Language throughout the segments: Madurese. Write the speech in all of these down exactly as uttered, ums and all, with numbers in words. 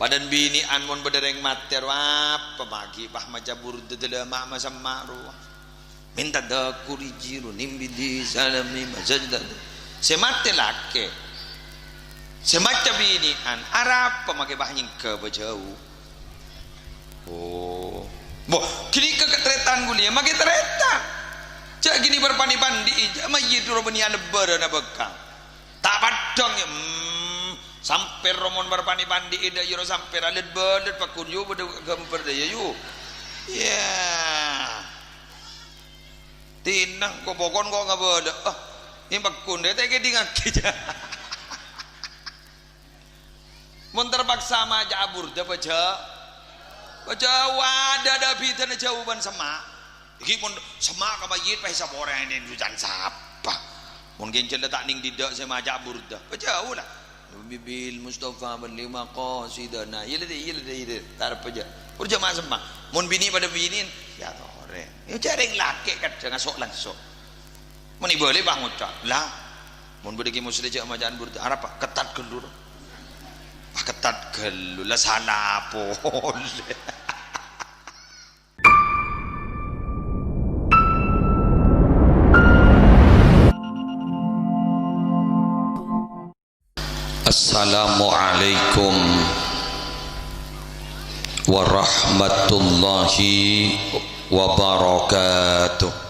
Padâna binè'an mon bâdâ rèng matè, rowa apa maghi, pas maca burda dâlâma' masemma' rowa. Minta daku riji runim bidi salami masajda. Sè matè lakè'. Sè maca binè'an, arapa maghi pas nyèngghâ pajhâu. Oh. Boh, ghânèka katarètan ghuliyâ, maghi tarètan. Jhâ' ghânèka bâr pani pandi'i, jhâ' mayyit rowa bânnèyan bârâna bâkal. Ta' paddhâng, ya, hmm, sampèr rowa mon bâr pani pandi'i, dâ' iyâ rowa sampèr alèt-bâlèt, paghun yu padâ ghâmbhâr dâ' iyâ yu. Ya. Tinang, ko' pokon ko' ngabâlâ. Ah, ini paghun dâ' ta' kèdingngaghi, jhâ'. Mon terpaksa maca burda, pajhâ-, pajhâuwâ, adâ' bhidhâna jhâu bân semma'. Ghi' mon semma' ka mayyit, pas saporèna jhughân sapa? Mon ghânjhâl la ta' nèng didâ' sè maca burda, pajhâuwâ la. Bibil Mustafa balli maqasidana. Iyâ la, iyâ la, iyâ la. Tarep pajhâ-, pur jhâ' ma' semma'. Mon binè' padâ binè', ya torè. Ya jhâ' rèng lakè' kadhâng aso'-langso'. Mènè bâli pas ngoca', "La, mon bâdâ Kè Musleh jhâ' maca'an burda, arapa? Kettat ghâllu, ro." Ah, kettat ghâllu, la sala polè. Assalamualaikum warahmatullahi wabarakatuh.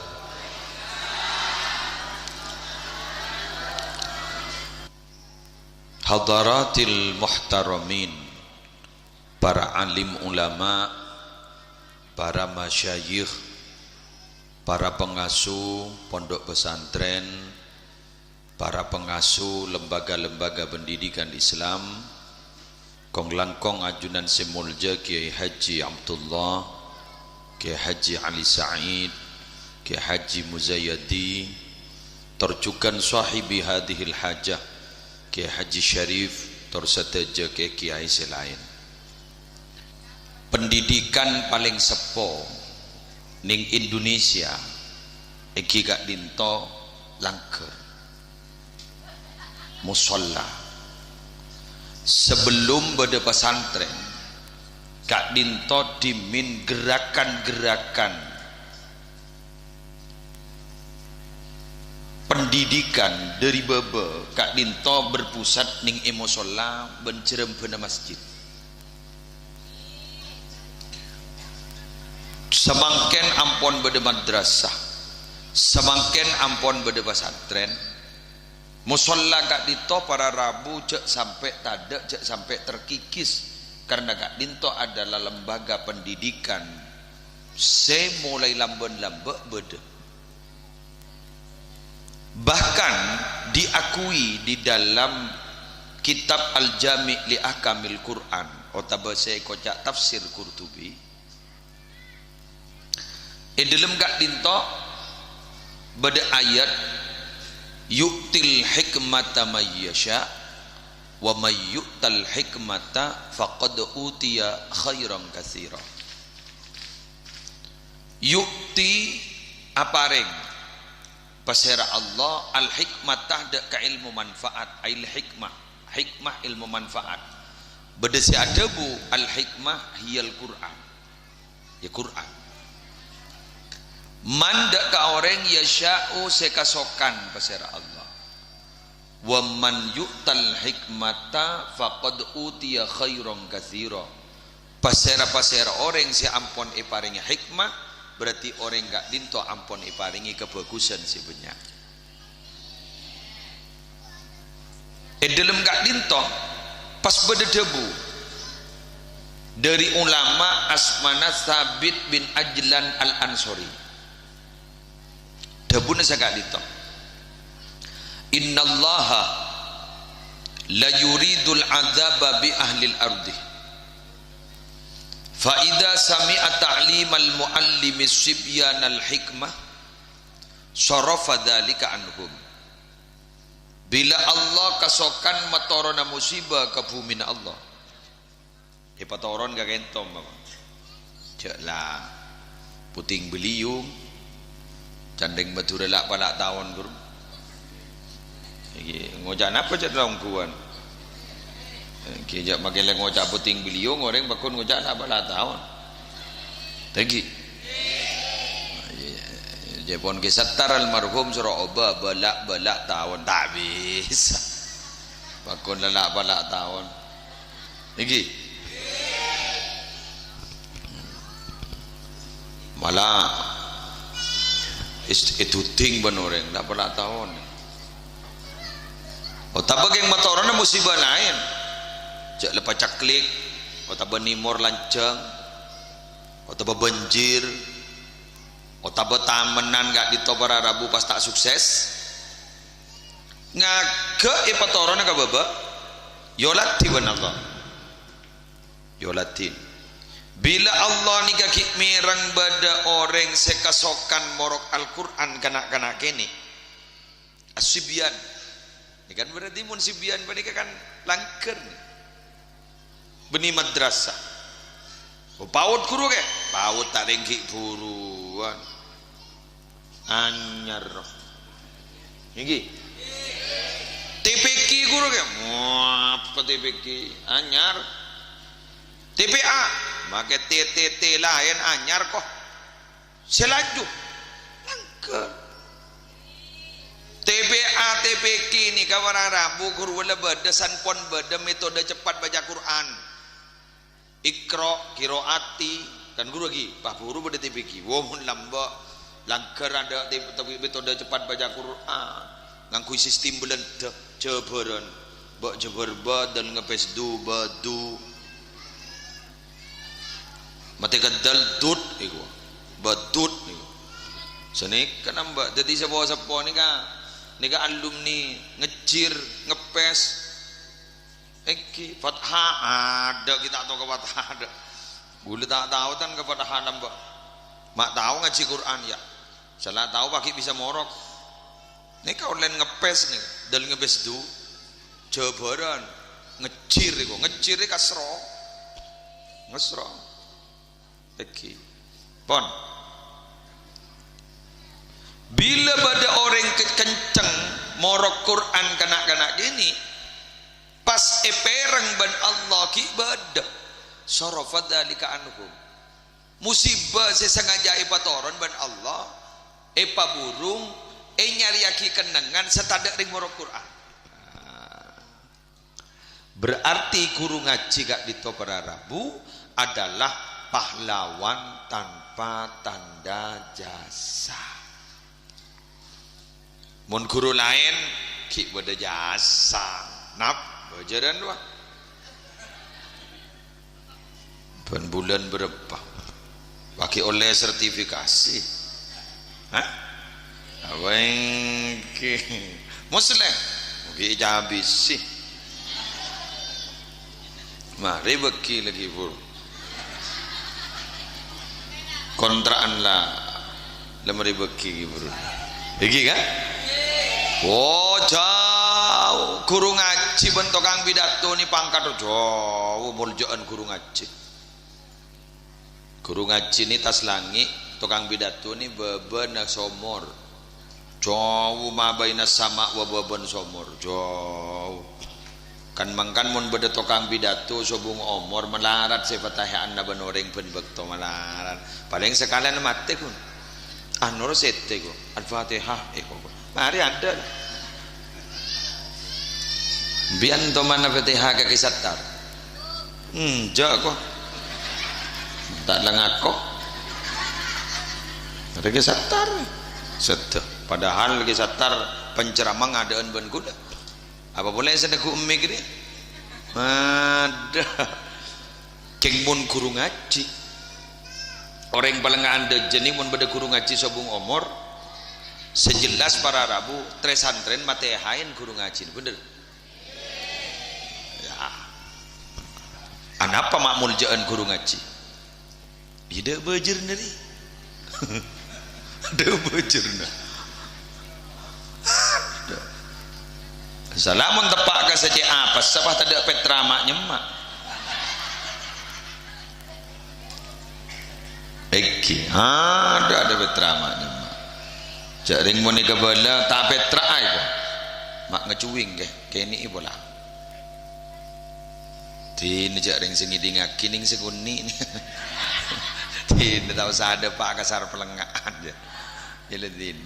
Hadaratil muhtaramin, para alim ulama, para masyayikh, para pengasuh pondok pesantren, para pengasuh lembaga-lembaga pendidikan Islam, kong-langkong ajunan sè molja Kiai Haji Abdullah, Kiai Haji Ali Said, Kiai Haji Muzayadi, tor jhughân sahibi hadhil hajah, Kiai Haji Syarif, tor sadhâjâ kiai-kiai sè laèn. Pendidikan palèng seppo nèng Indonesia èngghi ka'dinto langghâr, musholla. Sebelum bâdâ pesantren, ka'dinto dhimèn gerakan-gerakan pendidikan dâri bâbâ ka'dinto berpusat nèng è musholla bân jhârâmbâna masjid. Samangkèn ampon bâdâ madrasah, samangkèn ampon bâdâ pesantren, musholla ka'dinto para rabu jhâ' sampè' tadâ', jhâ' sampè' terkikis, karena ka'dinto adalah lembaga pendidikan sè molaè lambân lambâ' bâdâ. Bahkan diakui di dalam kitab Al-Jami' li Ahkamil Qur'an, otabâ sè èkoca' Tafsir Qurtubi, è dâlem ka'dinto bâdâ ayat, "Yu'til hikmata may yasha', wa may yu'tal hikmata faqad utiya khairan katsira." Yu'ti, aparèng, pasèra Allah, al-hikmata, dâ' ka èlmo manfaat, ail hikmah, hikmah èlmo manfaat. Bâdâ sè adhâbu, "Al-hikmah hiyal Qur'an." Ya Qur'an. Man dâ' ka orèng, yasha'u, sè kasokan pasèra Allah. "Wa man yu'tal hikmata faqad utiya khairan katsira." Pasèra-pasèra orèng sè ampon èparèngè hikmah, berarti orèng ka'dinto ampon èparèngè kabhâghusân sè bânnya'. È dâlem ka'dinto pas bâdâ dhâbu dâri ulama asmana Tsabit bin Ajlan Al-Ansori. Dhâbuna saka'dinto, "Innallaha la yuridul adzaba bi ahlil ardi. Fa idza sami'a ta'limal muallimi sibyanal hikmah, sarafa dzalika anhum." Bilâ Allah kasokan matorona musiba ka bhumina Allah, èpatoron ka kènto, Bapak. Jhâ' la puting beliung, candheng Madhurâ la'-pala' taon, ghuru. Iki ngoca' napa, cè' la ongghuwân? Ghi' jhâ' makè lè ngoca' puting beliung, orèng pagghun ngoca' la pala taon. Tèngghi. Jhâpon Ki Sattar almarhum soro obâ bâlâ'-bâlâ' taon. Ta' bisa. Pagghun la pala taon. Nèngghi. Mala is-, èduding bân orèng, la pala taon. Otabâ kèng matorona musibâ laèn. Jhâ' la paceklik, otabâ nèmor lanjhâng, otabâ bânjir, otabâ tamennan ka'dinto para rabu pas ta' sukses. Ngaghâ' èpatorona ka bâbâ, èoladhi bân Allah. Èoladhi. Bilâ Allah nèka ghi' mèreng bâdâ orèng sè kasokan morok Al-Qur'an ka na'-kana' kènè'. As-sibyan. Nèka kan berarti mon sibyan panèka kan langghâr nè. Bânnè madrasah. Oh, PAUD ghuru kè? PAUD ta' rèng ghi' buruwân. Anyar. Nèngghi. T P Q ghuru kè? Apa T P Q? Anyar. T P A. Makè T T T laèn anyar, ko'. Sè laju. Langghâr. T P A, T P Q nèka para rabu ghuru la bâdâ, san pon bâdâ metode cepat baca Quran. Iqra, Qiroati, kan ghuru ghi, pas ghuru bâdâ T P Q. Wo, mon lambâ', langghâr adâ' te-, tapi metode cepat baca Quran. Ngangghuy sistem Belanda, jhâbârân. Bâ' jhâbâr bâ, dâl ngepes du, bâdu. Matè ka dâl dut, iku. Badut, iku. Sanèka nambâ'. Dâddhi seppo-seppo nèka, nèka alumni ngejjir, ngepes. Èngghi, Fatha, adâ' ghi' ta' tao ka Fatha, adâ'. Ghulâ ta' tao tan ka Fatha nambâ'. Ma' tao ngajhi Qur'an, ya. Sala tao paghi' bisa morok. Nèka ollèna ngepes nèka, dâl ngepes du. Jhâbârân. Ngejjir iku, ngejjir iku kasro. Ngesro. Èngghi. Pon. Bilâ bâdâ orèng ke-, kenceng morok Qur'an ka na'-kana' kènè', pas èpèrèng bân Allah ghi' bâdâ, sarafa dzalika anhum. Musibâ sè sangajâ èpatoron bân Allah, èpaburung, ènyarèyaghi kennengngan sè tadâ' rèng morok Qur'an. Berarti ghuru ngajhi ka'dinto para rabu adalah pahlawan tanpa tanda jasa. Mon ghuru laèn ghi' bâdâ jasa, nap, bâjârân, wa. Bân bulân bârâmpa? Paghi' ollè sertifikasi. Hah? Apa èngghi? Musleh. Mungkin cabisi. Marè bâghi lagi, Bro. Kontrakan la, la marè bâghi, Bro. Èngghi, kan? Oh, jhâu. Ghuru ngajhi bân tokang pidato nè pangkat jhâu, molja'an ghuru ngajhi. Ghuru ngajhi nè attas langngè', tokang pidato nè bâbâna somor. Jhâu ma baina sama' wa bâbâna somor. Jhâu. Kan mangkana mon bâdâ tokang pidato sobung omor malarat sè Fatiha'anna bân orèng bân bâkto malarat. Palèng sakalèyan matè, ghun. Anor sèttè, ghun. Al-Fatihah, eh, kok. Marè adâ'. Bi'en tomana Fatihah ka Ki Sattar. Enjâ', ko'. Ta' la ngako. Arè Ki Sattar. Sèdhâ. Padahal Ki Sattar penceramah ngadâ'ân bân ghulâ. Apa polè sè neggu' emmè kènè'? Adâ'. Kèng mon ghuru ngajhi. Orèng palèng adâjâ nè mon bâdâ ghuru ngajhi sobung omor, sè jelas para rabu, trè-santrèn matèhaèn ghuru ngajhi, bhender? Ya. Anapa ma' molja'an ghuru ngajhi? Iyâ, dâ' bâjârna rè. Dâ' bâjârna. Adâ'. Sala mon teppa' ka sè cè' apes, sapa tadâ' pètra ma' nyemma'. Èngghi, adâ', adâ' pètra ma' nyemma'. Jhâ' rèng monèka bâlâ, ta' pètra aèko. Ma' ngacuwing, kè, kènè'è pola. Dina jhâ' rèng sè ngèdingngaghi nèng sè konè'. Dina ta' osa adâ' pa' kasar palèngnga'an, jâ. Iyâ la dina.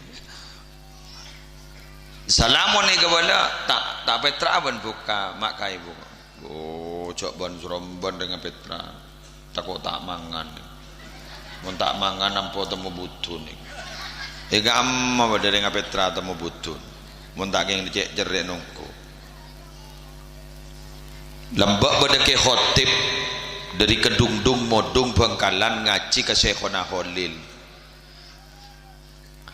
Salamon è kabâlâ, ta', ta' pètra'a bân bhuka, ma' kaè bhuka. Oh, jhâ' bân-sorombân rèng apètra. Tako' ta' mangan. Mon ta' mangan, ampo temmo budhu nèng. È ka'emma bâdâ rèng apètra temmo budhu. Mon ta' kèng cè'-cerrè' nongko. Lambâ' bâdâ Kè Khotib dâri Kedungdung, Modung, Bangkalan ngajhi ka Syaikhona Kholil.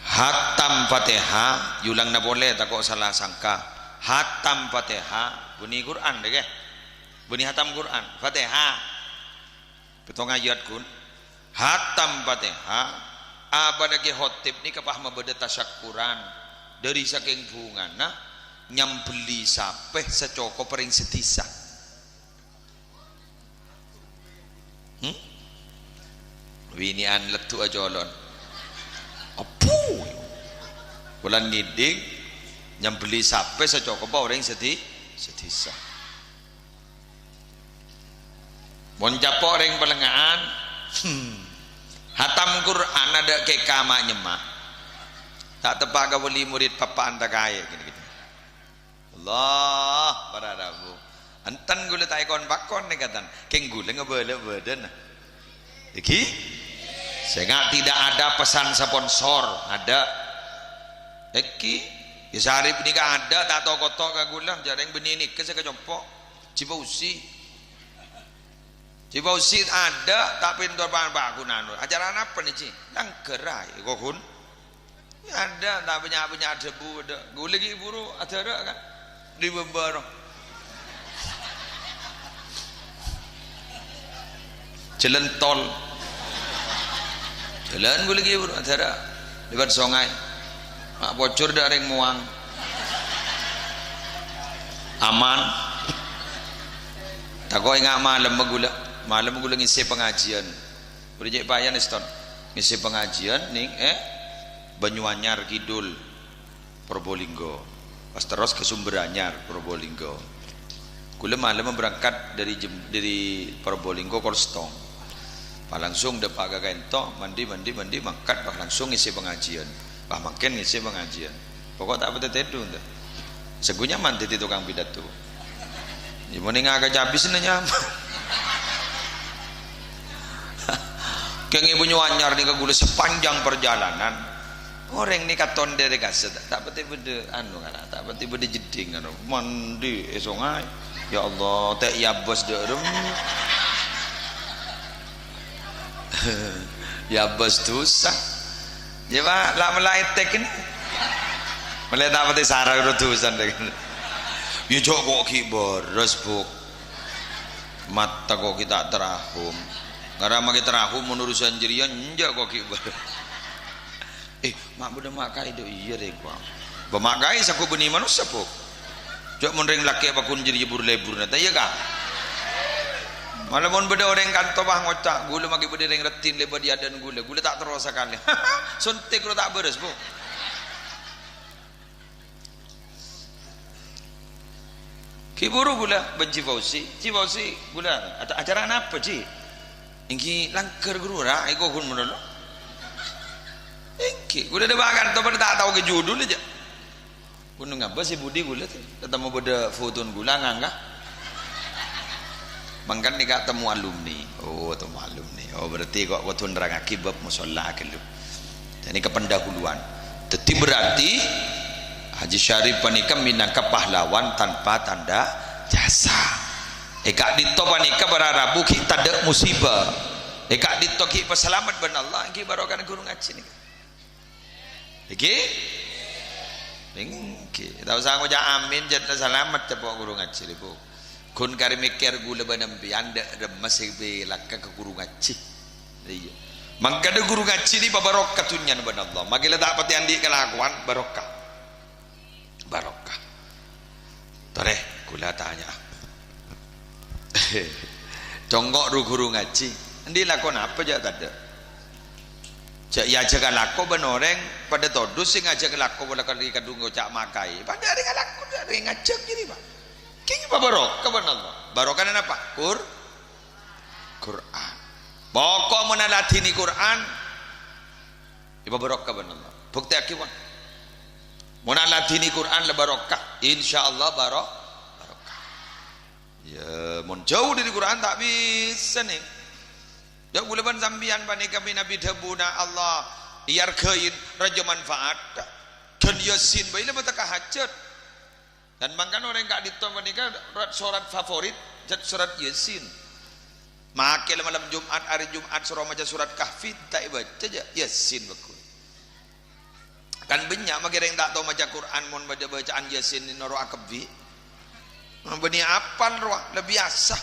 Hatam Fatihah, èolangana polè, tako' sala sangka. Hatam Fatihah, bânnè Qur'an, dâ, kè? Bânnè hatam Qur'an, Fatihah. Pètto' ayat, ghun. Hatam Fatihah, abâna Kè Khotib nèka pas mabâdâ tasyakkuran dâri sakèng bhungana nyambelli sapè sacokop rèng sadhisa. Hmm? Binè'an leddu'a colon. Apo? Bulân ngèding nyambelli sapè sacokoppa orèng sadhi-, sadhisa. Mon capo' rèng palèngnga'an, hmm, hatam Qur'an adâ' kèka ma' nyemma'. Ta' teppa' ka wali murid pappa'an ta' kaè, gini-gini. Allah, para rabu. Enten ghulâ ta' èkon-pakon nèka, tan. Kèng ghulâ ngabâlâ bâdâna. Èghi? Sènga' tidak ada pesan sponsor, adâ'. Èghi? Yâ, Sarip nèka adâ', ta' to-koto ka ghulâ, jhâ' rèng bânnè nèka sè kacompo'. Ji Fauzi. Ji Fauzi adâ', ta' pènto pa-, paghunana. Acara napa nè, Ji? Langghâr aè, kok, ghun? Adâ', ta' bânnya'-bânnya' dhâbu, adâ'. Ghulâ ghi' buru adârâ', kan? Di bâbâro. Jhâlân tol. Jhâlân ghulâ ghi' buru adârâ'. Lèbât songay. Ma' pojhur dâ' rèng mowang. Aman. Tako' enga' malem ghulâ. Malem ghulâ ngèssè pangajiân. Ghulâ cè' paèyan, èston. Ngèssè pangajiân nèng, eh, Banyuanyar Kidul, Probolinggo. Pas terros ka Sumberanyar, Probolinggo. Ghulâ malemma berangkat dâri Jem-, dâri Probolinggo kol sèttong. Pas langsung dâpa' ka ka'ènto, mandi, mandi, mandi, mangkat, pas langsung ngèssè pangajiân. Pas mangkèn ngèssè pangajiân. Pokok ta' patè tèdung, ta. Sèngko' nyaman dâddhi tokang pidato. Yâ, mon ènga' ka cabisna nyaman. Kèng è Banyuanyar nèka ghulâ sepanjang perjalanan, orèng nèka tondhâ rè kasè, ta', ta' patè bâdâ anu, kala, ta' patè bâdâ jeddhing, anu, mandi è songay. Ya Allah, ta' èabâs dâ' remma. Èabâs dhusa. Yâ, Pak, la'-mella' ètèk nè. Mella' ta' patè sara karo dhusa, dek. Yâ, jhâ' kok ghi' bârâs, Bu'. Matta kok ghi' ta' tarahum. Ngara maghi tarahum mon urusan jârèya, enjâ' kok ghi' bârâs. Eh, ma' bâdâ ma' kaè dâ' iyâ, rè, kok. Bâ ma' kaè sèngko' bânnè manossa, Bu'. Jhâ' mon rèng lakè' pagghun jârèya bur-lèburna, ta' iyâ, Ka'? Mala mon bâdâ orèng kanto, pas ngoca', "Ghulâ maghi bâdâ rèng raddhin lèbât è adâ'na ghulâ, ghulâ ta' terro sakalè." Sontèk ro ta' bârâs, Bu'. Ghi' buru ghulâ bân Ji Fauzi. "Ji Fauzi, ghulâ, aca-, acara napa, Ji?" "Èngghi langghâr, ghuru, ra, èkoghun malolo." "Èngghi, ghulâ dâpa' kanto padâ ta' tao ka judul jâ." Ghun ngabâs è budi ghulâ, tè. Tatemmo bâdâ fotona ghulâ ngangka. Mangkana nèka temmo alumni. Oh, temmo alumni. Oh, berarti kok kodhu nerrangngaghi bab musholla ghâllu. Jadi kependahuluan. Jadi berarti Haji Syarif panèka minangka pahlawan tanpa tanda jasa. È ka'dinto panèka para rabu ghi' tadâ' musibah. È ka'dinto ghi' pasalamet bân Allah, ghi' barokana ghuru ngajhi nèka. Èngghi? Èngghi. Ta' osa ngoca' amin, jhât salamet, capo' ghuru ngajhi, Bu'. Ghun karè mèkkèr ghulâ bân empèyan dâ' remma sè bellâ ka ghuru ngajhi. Iyâ. Mangkana ghuru ngajhi nè pabarokah dhunnyana bân Allah. Maghi la ta' patè andi' kalakowan, barokah. Barokah. Torè, ghulâ tanya'a. Congko' ru-ghuru ngajhi. Andi' lakona apa jâ' tadâ'? Jâ' èajhâk alako bân orèng padâ todus sè ngajhâk alako pola kadhi kadhung ngoca' ma' kaè. Padâ arè ngalako, arè ngajhâk jârèya, Pak. Kèng pabarokah bân Allah. Barokana napa? Qur-, Qur'an. Pokok mon aladhini Qur'an, èpabarokah bân Allah. Buktèyaghi, pon. Mon aladhini Qur'an la barokah, insyaallah baro-, barokah. Ya, mon jhâu dhâri Qur'an ta' bisa, nèng. Ya, kaulâ bân sampèyan panèka mè' nabi dhâbuna Allah èarghâi, rajâ manfaat. Ghân Yasin bhâi la matekka hajhât. Dan mangkana orèng ka'dinto panèka rat-, sorat favorit, jhât sorat Yasin. Makè la malem Jum'at, arè Jum'at soro maca sorat Kahfi, ta' èbâca jhâ', Yasin bhâghus. Kan bânnya' makè rèng ta' tao maca Qur'an, mon bâdâ bâcaan Yasin noro' akabbhi. Bânnè apal rowa, la biyasa.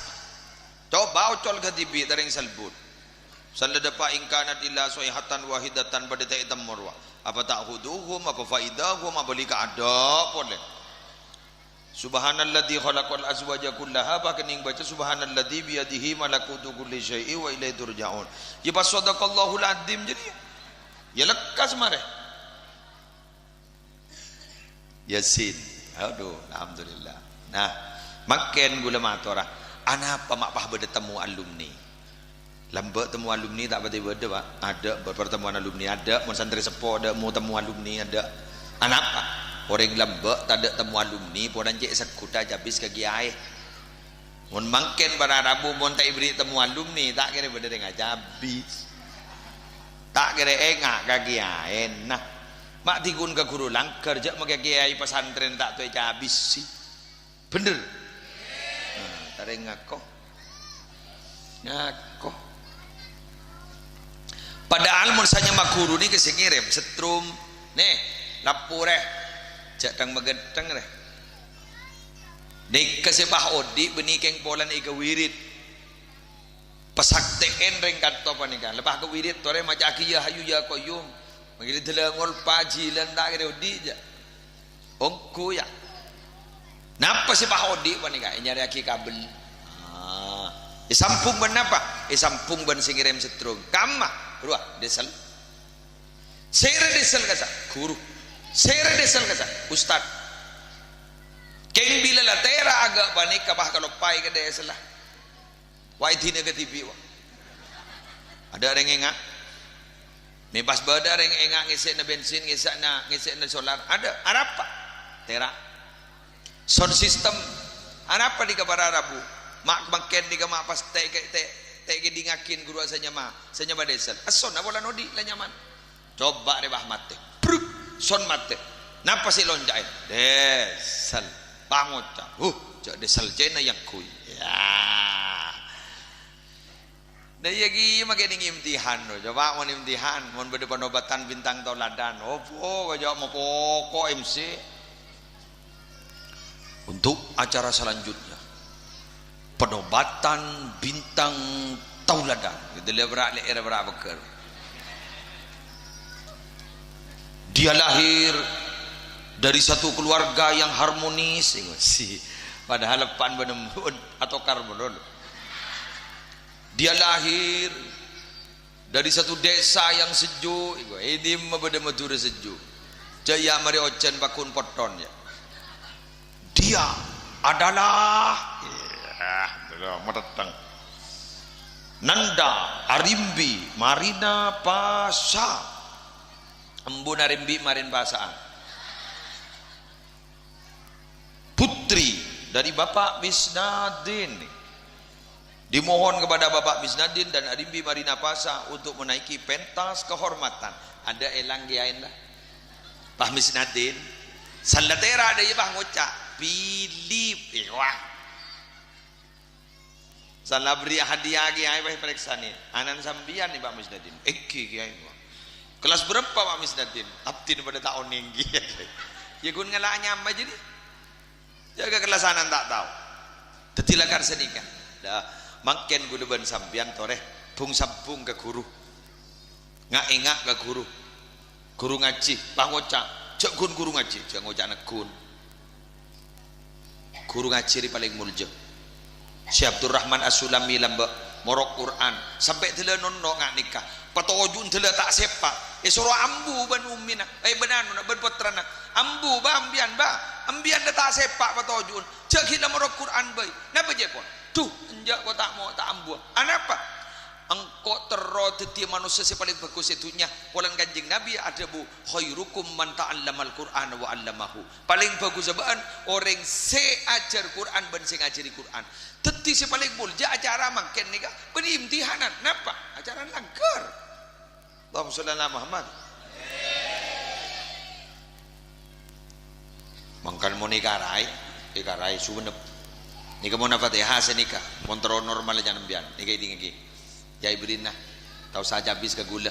Coba ocol ka dhibi' ta' rèng salbut. Sallada fa in kanat illa shaihatan wahidatan padâ ta' ètemmo rowa. Apa ta'khuduhum, apa faidahum, apa lika adâ' polè. Subhanalladzi khalaqal azwaja kullaha, apa kennèng baca subhanalladzi biyadihi malakutu kulli syai'in wa ilaihi turja'un. Ya pas sadaqallahul adzim jârèya. Ya lekkas marè. Yasin. Aduh, alhamdulillah. Nah, mangkèn kaulâ matora, anapa ma' pas bâdâ temmo alumni? Lambâ' temmo alumni ta' patè bâdâ, Pa'. Adâ' pertemuan alumni, adâ'. Mon santrè seppo, adâ' mo temmo alumni, adâ'. Anapa? Orèng lambâ' tadâ' temmo alumni, polana cè' segghudhâ cabis ka kiyaè. Mon mangkèn para rabu, mon ta' èberri' temmo alumni, ta' kèra bâdâ rèng acabis. Ta' kèra enga' ka kiyaèna. Ma' dhighun ka ghuru langghâr, jhâ' makè kiyaè pasantrèn ta' tao ècabisi. Bhender? Nah, ta' rèng ngako. Ngako. Padahal mon sanyama ghuru nèka sè ngèrèm, setrum. Nè, laporè. Jhâ' dhâng-maghâdhâng rè. Nèka sè pas odi' bânnè kèng polana èkawirid. Pasaktè'èn rèng kanto panèka. Lepas kawirid, torè maca'aghi ya hayyu ya qayyum. Mangkèn dâlâ ngolpa jhilân ta' kèra odi' jhâ'. Ongghu, ya. Napa sè pas odi' panèka? Ènyarèyaghi kabel. Ah. Èsambhung bân napa? Èsambhung bân sè ngèrèm setrum. Kamma? Rowa, dèsel. Sèrè dèsel kassa'? Ghuru. Sèrè dèsel kassa'? Ustad. Kèng bilâ la tèra' aghâ' panèka pas kaloppaè ka dèsella. Wa' èdina kadhibi', wa'. Adâ' rèng enga'. Mè' pas bâdâ rèng enga' ngèssè'na bensin, ngèssè'na, ngèssè'na solar. Adâ', arapa? Tèra'. Sound system. Arapa nèka para rabu? Ma' mangkèn nèka ma' pas tè-, tè-, tè-, tèkèdingngaghin ghuru sanyama, sanyama dèsel. Essona polana odi' la nyaman. Coba rè, pas matè. Bruk! Son matè. Napa sè èlonca'è? Dèsel. Pangoca'. Huh, jhâ' dèsel Cèna yang kui. Ya. Nah, iyâ kèya makè nèng imtihan, no. Coba mon imtihan, mon bâdâ panobatan bintang tauladan. Opo, kajâ' mapoko M C. Untuk acara selanjutnya, penobatan bintang tauladan. Gitu, lè bârâ', lè bârâ' pegghâr. Dia lahir dari satu keluarga yang harmonis. Padahal pan benem atokar bener. Dia lahir dari satu desa yang sejuk, iku, è dimma bâdâ Madhurâ sejuk. Jhâ' iyâ marè ojhân paghun potton, ya. Dia adalah, ya, adalah matetteng. Nanda Arimbi Marina Pasa. Embuna Arimbi Marin Pasaan. Putri dari Bapak Misnadin. Dimohon kepada Bapak Misnadin dan Arimbi Marina Pasa untuk menaiki pentas kehormatan. Adâ' èlang kiyaèna. Pak Misnadin. Sallètèra adâ' iyâ pas ngoca', "Philip." Eh, wah. Sala bherri' hadiah kiyaè, pas èparèksanè. "Ana'na sampèyan nè, Pak Misnadin?" "Èngghi, Kiyaè." "Kelas berapa, Pak Misnadin?" "Abdhina padâ ta' onèng, Kiyaè." Yâ, ghun ngala' nyama jârèya. Jâgâ kelas ana'na ta' tao. Dhâddhi lakar sanèka. Lah, mangkèn kaulâ bân sampèyan torè bhung-sabbhung ka ghuru. Nga'-ènga' ka ghuru. Ghuru ngajhi, pas ngoca', jhâ' ghun ghuru ngajhi, jhâ' ngoca' neggun. Ghuru ngajhi rè palèng molja. Syekh Abdurrahman As-Sulami lambâ' morok Qur'an, sampè' dâlâ nonno' nga' nèka. Patoju'na dâlâ ta' sèpa', èsoro ambu bân ummina, eh, bân anona, bân pottrana. "Ambu, Bâ, ampèyan, Bâ, ampèyan dâlâ ta' sèpa' patoju'na, jhâ' ghi' la morok Qur'an bhâi." Napa cè' pon? Dhu, enjâ' ko' ta' mo-, ta' ambuwâ. Anapa? Engko' terro dhâddhiyâ manossa sè palèng bhâghus è dhunnya. Polana Kanjeng Nabi adhâbu, "Khairukum man ta'allamal Qur'ana wa 'allamahu." Palèng bhâghussa bâ'ân orèng sè ajhâr Qur'an bân sè ngajhâri Qur'an. Dhâddhi sè palèng molja acara mangkèn nèka bânnè imtihanan. Napa? Acarana langghâr. Allahumma sholli ala Muhammad. Mangkana mon èkaraè, èkaraè Sumenep. Nèka monna Fatihah sanèka, mon terro normal jhâ' sampèyan. Nèka èdingngaghi. Yai Brina, ta' osa cabis ka ghulâ.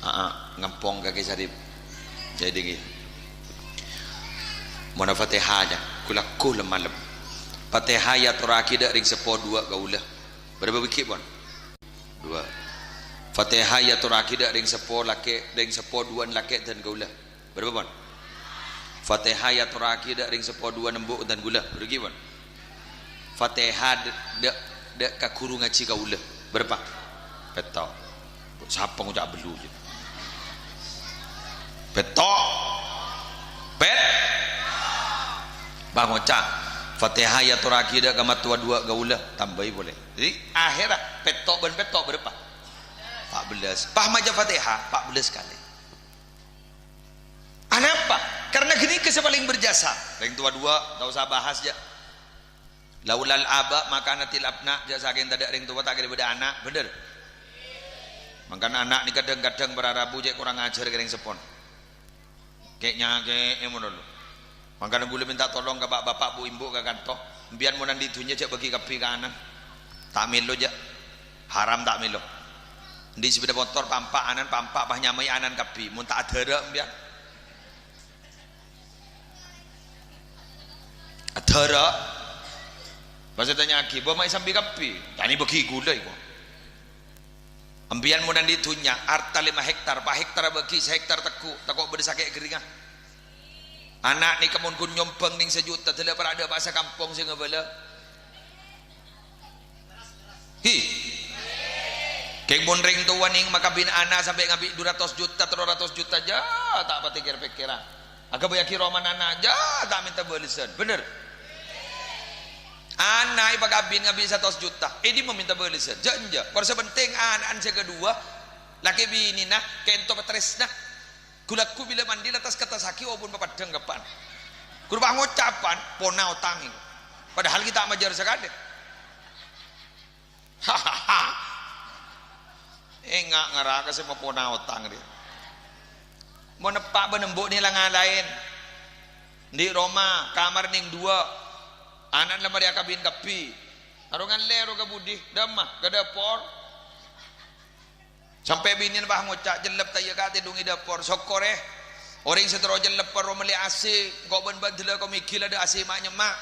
Aa, ngempong ka Kè Sarip. Yai èdingngaghi. Monna Fatihah jhâ', ghulâ-ghulâ malem. Fatihah èyatorraghi dâ' rèng seppo duwâ' kaulâ. Bârâmpa bighi', pon? Duwâ'. Fatihah èyatorraghi dâ' rèng seppo lakè', rèng seppo duwâ'ân lakè' dân kaulâ. Bârâmpa, pon? Fatihah èyatorraghi dâ' rèng seppo duwâ'ân embu' dân kaulâ. Bârâmpa bighi', pon? Fatihah dâ', dâ', dâ' ka ghuru ngajhi kaulâ. Bârâmpa? Pètto'. Sapa ngoca' bellu, yâ? Pètto'. Pèt-, Bâh ngoca', Fatihah èyatorraghi dâ' ka mattowa duwâ' kaulâ. Tambâi polè. Jadi, akhèrra pètto' bân pètto' bârâmpa? Empa' bellâs. Pas maca Fatihah, empa' bellâs kalè. Anapa? Karena ghânèka sè palèng berjasa. Rèng towa duwâ', ta' osa bahas, jhâ'. Laulal aba ma kanatil abna, jhâ' sakèng tadâ' rèng towa ta' kèra bâdâ ana', bhender? Mangkana ana' nèka kadhâng-kadhâng para rabu cè' korang ajhâr ka rèng seppon. Kè'-nyakè'è mon lo. Mangkana ghulâ mènta tolong ka pa'-bapa', bu'-embu' ka kanto. Empèyan mon andi' dhunnya jhâ' bâgi kabbhi ka ana'. Ta' mèlo jhâ'. Haram ta' mèlo. Andi' sepeda motor pa'-empa' ana'na, pa'-empa' pas nyamaè ana'na kabbhi. Mon ta' adhârâ' empèyan. Adhârâ'. Pas ètanya'aghi, "Bâ' ma' èsambi kabbhi?" "Tanè bâgi ghulâ, èko." Empèyan mon andi' dhunnya, arta lèma hektar, pa' hektar bâgi sahektar tegghu', tako' bâdâ sakè' ghâringnga. Ana' nèka mon ghun nyombhâng nèng sajuta, dâlâ para' dâpa' sakampong sè ngabâlâ. Hi. Kèng mon rèng towa nèng makabin ana' sampè' ngabi' du ratos juta, tello ratos juta, jhâ' ta' patè kèr-pèkkèran. Aghâbâyyaghi romana ana', jhâ' ta' mènta bâlessan. Bhender? Ana' èpakabin ngabi' satos juta, è dimma mènta bâlessan? Jhâ' enjâ'. Kor sè pentèng ana'na sè kaduwâ, lakè binèna kènto patarèsna. Ghu-lagghu bilâ mandi la tas-kattassaghi opon papaddhâng ka pan. Ghuru pas ngoca' pan, pona otang, èko. Padahal ghi' ta' majâr sakalè. Enga' ngara ka sè mapona otang rèya. Mon eppa' bân embu' nèng la ngalaèn. Andi' roma, kamar nèng duwâ'. Ana'na la marè akabin kabbhi. Aro ngallè ro ka budi, dâmma, ka dâpor. Sampè' binèna pas ngoca', "Cellep ta' iyâ, Ka', tèdung è dâpor." Sokkorè. Orèng sè terro cellep parlo mellè A C, engko' bân bâ'na dâlâ ko' mèghi la dâ' A C ma'-nyemma'.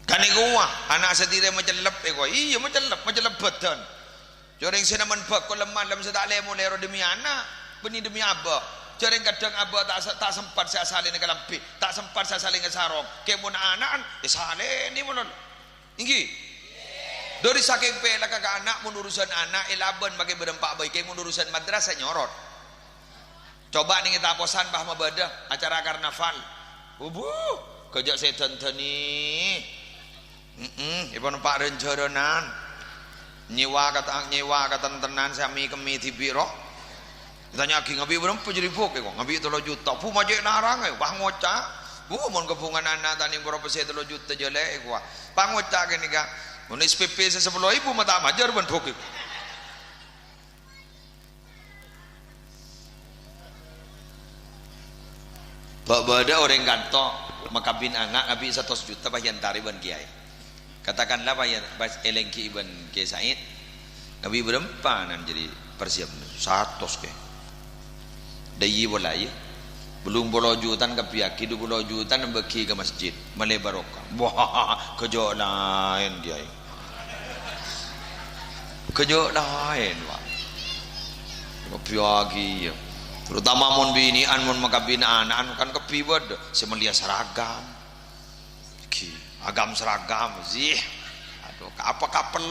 Kan èkowa, ana' satèya macellep èkowa. Iyâ, macellep, macellep bhâdhân. Jhâ' orèng sè nèmon bhâko lem-malem sè ta' lè-molè ro demi ana', bânnè demi abâ. Jhâ' orèng kadhâng abâ ta' se-, ta' sempat sè asalèna kalambhi, ta' sempat sè asalèna sarong. Kèng mon ana'na, èsalènè malolo. Èngghi? Dhâri sakèng pèlakka ka ana', mon urusan ana', èlabân makè bârâmpa bhâi, kèng mon urusan madrasah nyorot. Coba nèng è Taposan pas mabâdâ acara karnaval. Wubuh, ghâjâ' sè dandani. Heeh, èpon pa' rèn-jhârânan. Nyèwa kata-, nyèwa katantenan sè amè-kemmè dhibi' ro. Ètanya'aghi, "Ngabi' bârâmpa jârèya, Bu'?" Èko, "Ngabi' tello juta." "Bu', ma' cè' larang, è." Pas ngoca', "Bu', mon kabhungan ana' ta' nèng pèssè tello juta jâlè," èko. Pas ngoca' ghânèka, "Mon S P P sè sapolo èbu ma' ta' majâr bân Bu'," èko. Bâ-, bâdâ orèng kanto makabin ana' ngabi' satos juta pas èentarè bân kèyaè. Katakanlah pas èlèngghi bân Kè Said, ngabi' bârâmpa nan jârèya persiapan? Satos, Kè. Dâ' iyâ pola, iyâ. Bâllung polo jutaan kabbhiyâghi, du polo jutaan bâgi ka masjid. Malè barokah. Wah, ghâjâ' laèn, Kèyaè. Ghâjâ' laèn, Pak. Kabbhiyâghi, iyâ. Terutama mon binè'an, mon makabin ana'an, kan kabbhi bâdâ sè mellèya seragam. Ghi, agam seragam, zih. Adhu, ka-, apa kapel?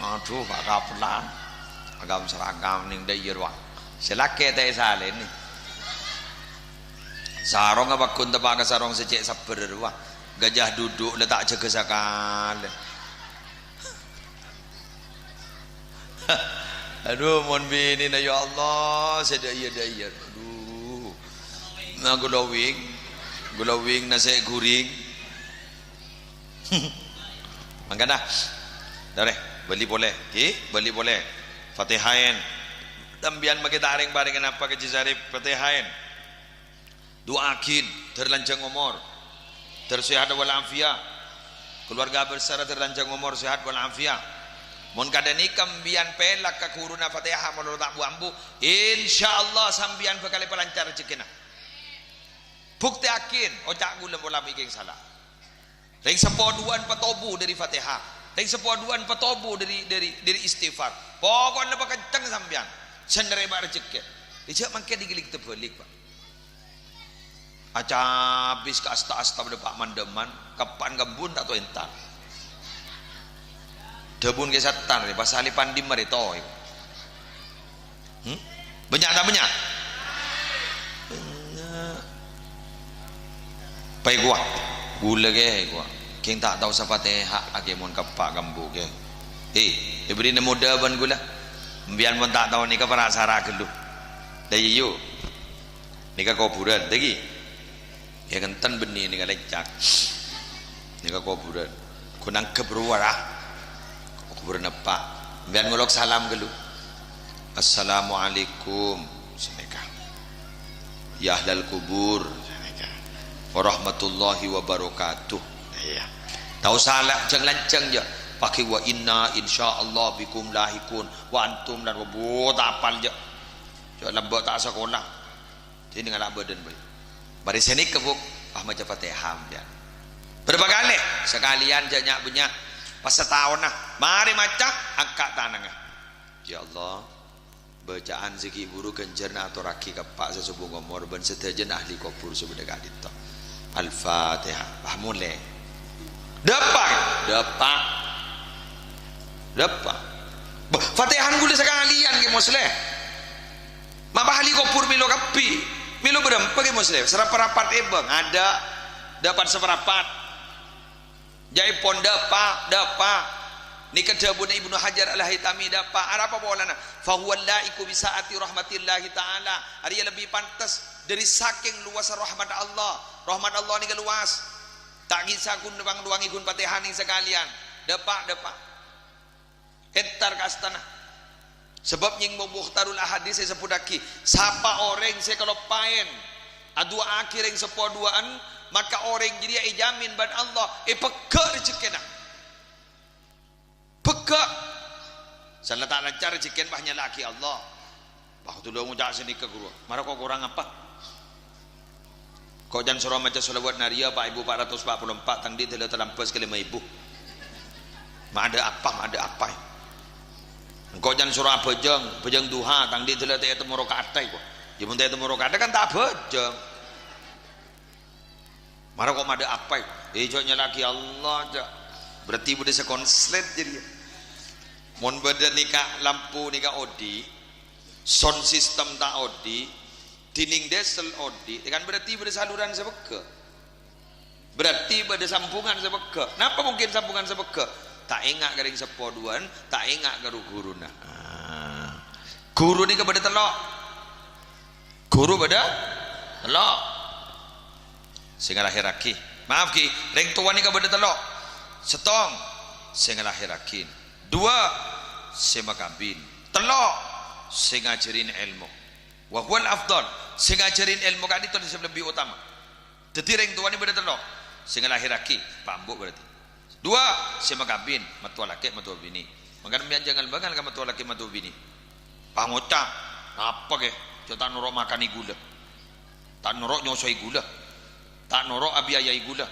Adhu, ka-, kapelan. Agam seragam nèng dâ' iyâ rowa. Sè lakè ta' èsalènè. Sarongnga paggun teppa' ka sarong sè cè' sabbhâr rowa. Gajah duduk la ta' jâgâ sakalè. Adhu, mon binèna, ya Allah, sè dâ' iyâ, dâ' iyâ. Adhu. Nah, glowing. Glowing nasè' ghuring. Mangkana, dârè, bâli polè. Ghi, bâli polè. Fatihaèn. Sampèyan makè ta' rèng-parèngan apa ka Haji Sarip? Fatihaèn. Du'aaghin, dhâr lanjhâng omor, dhâr sehat wal afiat. Keluarga besar dhâr lanjhâng omor, sehat wal afiat. Mon kadhâ' nèka sampèyan pèlak ka ghuruna Fatihah malolo ta' bu-ambu, insyaallah sampèyan bhâkal èpalancar rejhekkèna. Buktèaghin, oca' kaulâ pola mèkè sala. Rèng seppo duwâ'ân patobu dâri Fatihah. Rèng seppo duwâ'ân patobu dâri, dâri, dâri istighfar. Poko'na pakenceng sampèyan sè narèma rejhekkè. Jhâ' mangkèn ègiling tebâlik, Pak. Acabis ka asta-asta padâ pa'-mandhâman, keppa'an kembun ta' tao entar. Dhâbuna kè sattar, pas salipan dimma rè tao. Hmm? Bânnya' ta' bânnya'? Bânnya'. Paè kowa. Ghulâ kè kowa. Kèng ta' tao Safatihah, akè mon keppa' kembu kè. Eh, èbèrri' nemmo dhâ' bân ghulâ. Sampèyan mon ta' tao nèka para-sara ghâllu. Dâ' iyâ, yu. Nèka kobhurân, dâggi. Ya, enten bânnè nèka lèncak. Nèka kobhurân. Ghun angghep rowa, ra. Kobhurân eppa'. Sampèyan ngolok salam ghâllu. "Assalamualaikum." Sanèka. "Ya ahlal kubur." Sanèka. "Warahmatullahi wabarakatuh." Iyâ. Ta' osa la-, jhâng-lanjhâng, jâ'. Pagghi' "Wa inna insyaallah bikum lahiqun." "Wa antum lan wa bu-," ta' apal, jâ'. Jâ' lambâ' ta' sakola. Dhâddhi ngala' bâdân bhâi. Marè sanèka, Bu', pas maca Fatihah, sampèyan. Bârâmpa kalè? Sakalèyan, jâ' nya'-bânnya'. Pas sataonna, marè maca, angka' tanangnga. Ya Allah, bâca'an sè ghi' bhuru ghânjhârânna atorraghi ka eppa' sè sobung omor bân sadhâjâna ahli kobhur sè bâdâ ka'dinto. Al-Fatihah. Pas molè. Dâpa', dâpa'. Dâpa'. Bâh, Fatihah ghulâ sakalèyan, Kè Musleh. Ma' pas ahli kobhur mèlo kabbhi. Mèlo bârâmpa, Kè Musleh? Saparapat èbâng? Adâ'. Dâpa' saparapat. Jâèpon dâpa', dâpa'. Nèka dhâbuna Ibnu Hajar Al-Haitami, dâpa'. Arapa polana? "Fa huwa la'iqu bi sa'ati rahmatillahi ta'ala." Arèya lebbi pantes dâri sakèng lowassa rahmat Allah. Rahmat Allah nèka lowas. Ta' kèsa ghun panglowangnga ghun Fatihah nèng sakalèyan. Dâpa', dâpa'. Entar ka astana. Sabâb nèng Mukhtarul Ahadits èsebbhuttaghi, sapa orèng sè kaloppaèn adu'aaghi rèng seppo duwâ'ân, maka orèng jârèya èjhâmin bân Allah èpegghâ' rejhekkèna. Pegghâ'. Sala ta' lancar rejhekkèna pas nyala'aghi Allah. Wah, dulâ ngoca' sanèka, ghuru. Mara kok korang apa? Kok can soro maca shalawat nariyah, pa' èbu pa' ratos pa' polo empa', tang dhi' dâlâ talambâs ka lèma èbu. Ma' adâ' apa, ma' adâ' apa? Engko' can soro abhâjâng, bhâjâng duha, tang dhi' dâlâ ta' ètemmo raka'atta, kok. Ya, mon ta' ètemmo raka'atta, kan ta' abhâjâng. Mara kok ma' adâ' apa, eh, jhâ' nyala'aghi Allah, jhâ'. Berarti bâdâ sè konslet jârèya. Mon bâdâ nèka lampu nèka odi', sound system ta' odi', dinding diesel odi', kan berarti bâdâ saluran sè pegghâ'. Berarti bâdâ sambungan sè pegghâ'. Napa mungkin sambungan sè pegghâ'? Ta' enga' ka rèng seppo duwâ'ân, ta' enga' ka ru-, ghuruna. Ah. Ghuru nèka bâdâ tello'. Ghuru bâdâ tello'. Sè ngalahèrraghi. Maaf, ghi, rèng towa nèka bâdâ tello'. Sèttong, sè ngalahèrraghi. Duwâ', sè makabin. Tello', sè ngajhârin èlmo. Wa huwal afdal, sè ngajhârin èlmo ka'dinto sè lebbi otama. Dhâddhi rèng towa nèka bâdâ tello', sè ngalahèrraghi, pa' embu' berarti. Duwâ', sè makabin, mattowa lakè', mattowa binè'. Mangkana sampèyan jhângan bângal ka mattowa lakè', mattowa binè'. Pas ngoca', "Napa, Kè? Jhâ' ta' noro' makanè ghulâ. Ta' noro' nyosoè ghulâ. Ta' noro' abiayaè ghulâ."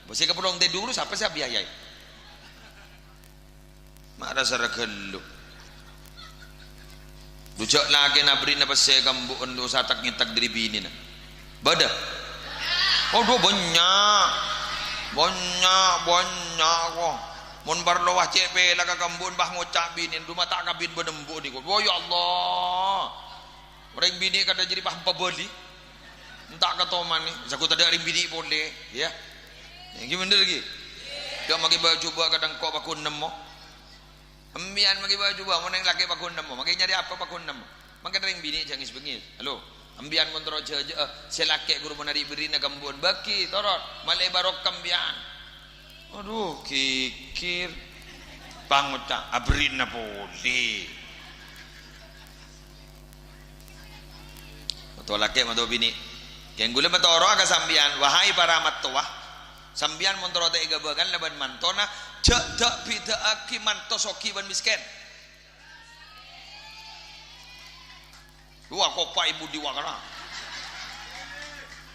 Bâ sè kapolong tèdung lu, sapa sè abiayaè? Ma' rasa ra ghâllu. Dhu jhâ' lakèna bherri'na pèssè ka embu'en, dhu satek-ngetek dâri binèna. Bâdâ? Adhu, bânnya'. Bânnya', bânnya', kok. Mon parlo, wah, cè' pèlaka ka embu'en, pas ngoca' binèna, "Dhu, ma' ta' kabin bân embu' nèko." Wah, ya Allah. Orèng binè' kadhâ' jârèya pas pabâli. Enta' katoman, nè, saku tadâ' rèng binè' polè, ya. Ènggi bhender, ghi? Jhâ' makè bâjubâ' kadhâng ko' paghun nemmo. Empèyan makè bâjubâ', mon rèng lakè' paghun nemmo. Makè nyarè apa paghun nemmo? Mangkana rèng binè' jhâ' ngis-bengngis. Halo, empèyan mon terro jhâjhâ'â, sè lakè' ghuru mon arè' berri'na kambhuwân. Bâgi, torot, malè barokah empèyan. Adhu, kèkèr. Pangoca', aberri'na polè. Mato lakè', mato binè'. Kèng ghulâ matoro'a ka sampèyan, wahai para mattowa, sampèyan mon terro ta' èghâbângan labân mantona, jhâ' dâ'-bidâ'âghi manto soghi bân mèskèn. Wah, kopa' ibu diwa kana.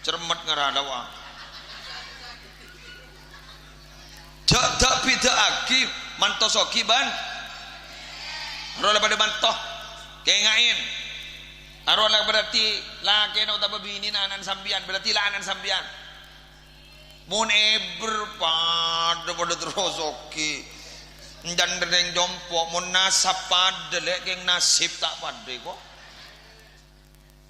Cermet ngarana, wah. Jhâ', jhâ' bidâ'âghi manto soghi bân. Aro la padâ manto. Kènga'è. Aro la berarti lakèna otabâ binèna ana'na sampèyan, berarti la ana'na sampèyan. Mon èbher padâ, padâ terro soghi. Enjân rèng compo', mon nasab padâ, lè', kèng nasib ta' padâ, ko'.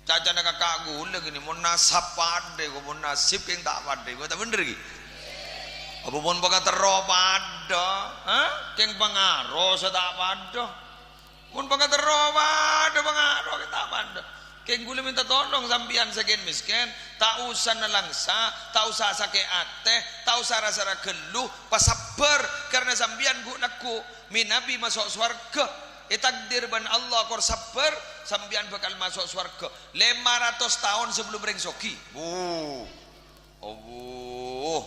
Cacana kaka' ghulâ ghi, mon nasab padâ, ko', mon nasib kèng ta' padâ, ko', ta' bhender, ghi? Apa mon pangaterro padâ, ha? Kèng pangaro sè ta' padâ. Mon pangaterro padâ, pangaro kèng ta' padâ. Kèng ghulâ mènta tolong sampèyan sè kèng mèskèn, ta' osa nalangsa, ta' osa sakè' atè, ta' osa ra-sara ghâllu, pasabbhâr, karna sampèyan ghu'-, lagghu' mènabi maso' sowarghâ. Ètakdir bân Allah kor sabbhâr, sampèyan bhâkal maso' sowarghâ lèma ratos taon sabellum rèng soghi. Wuh. Obuh.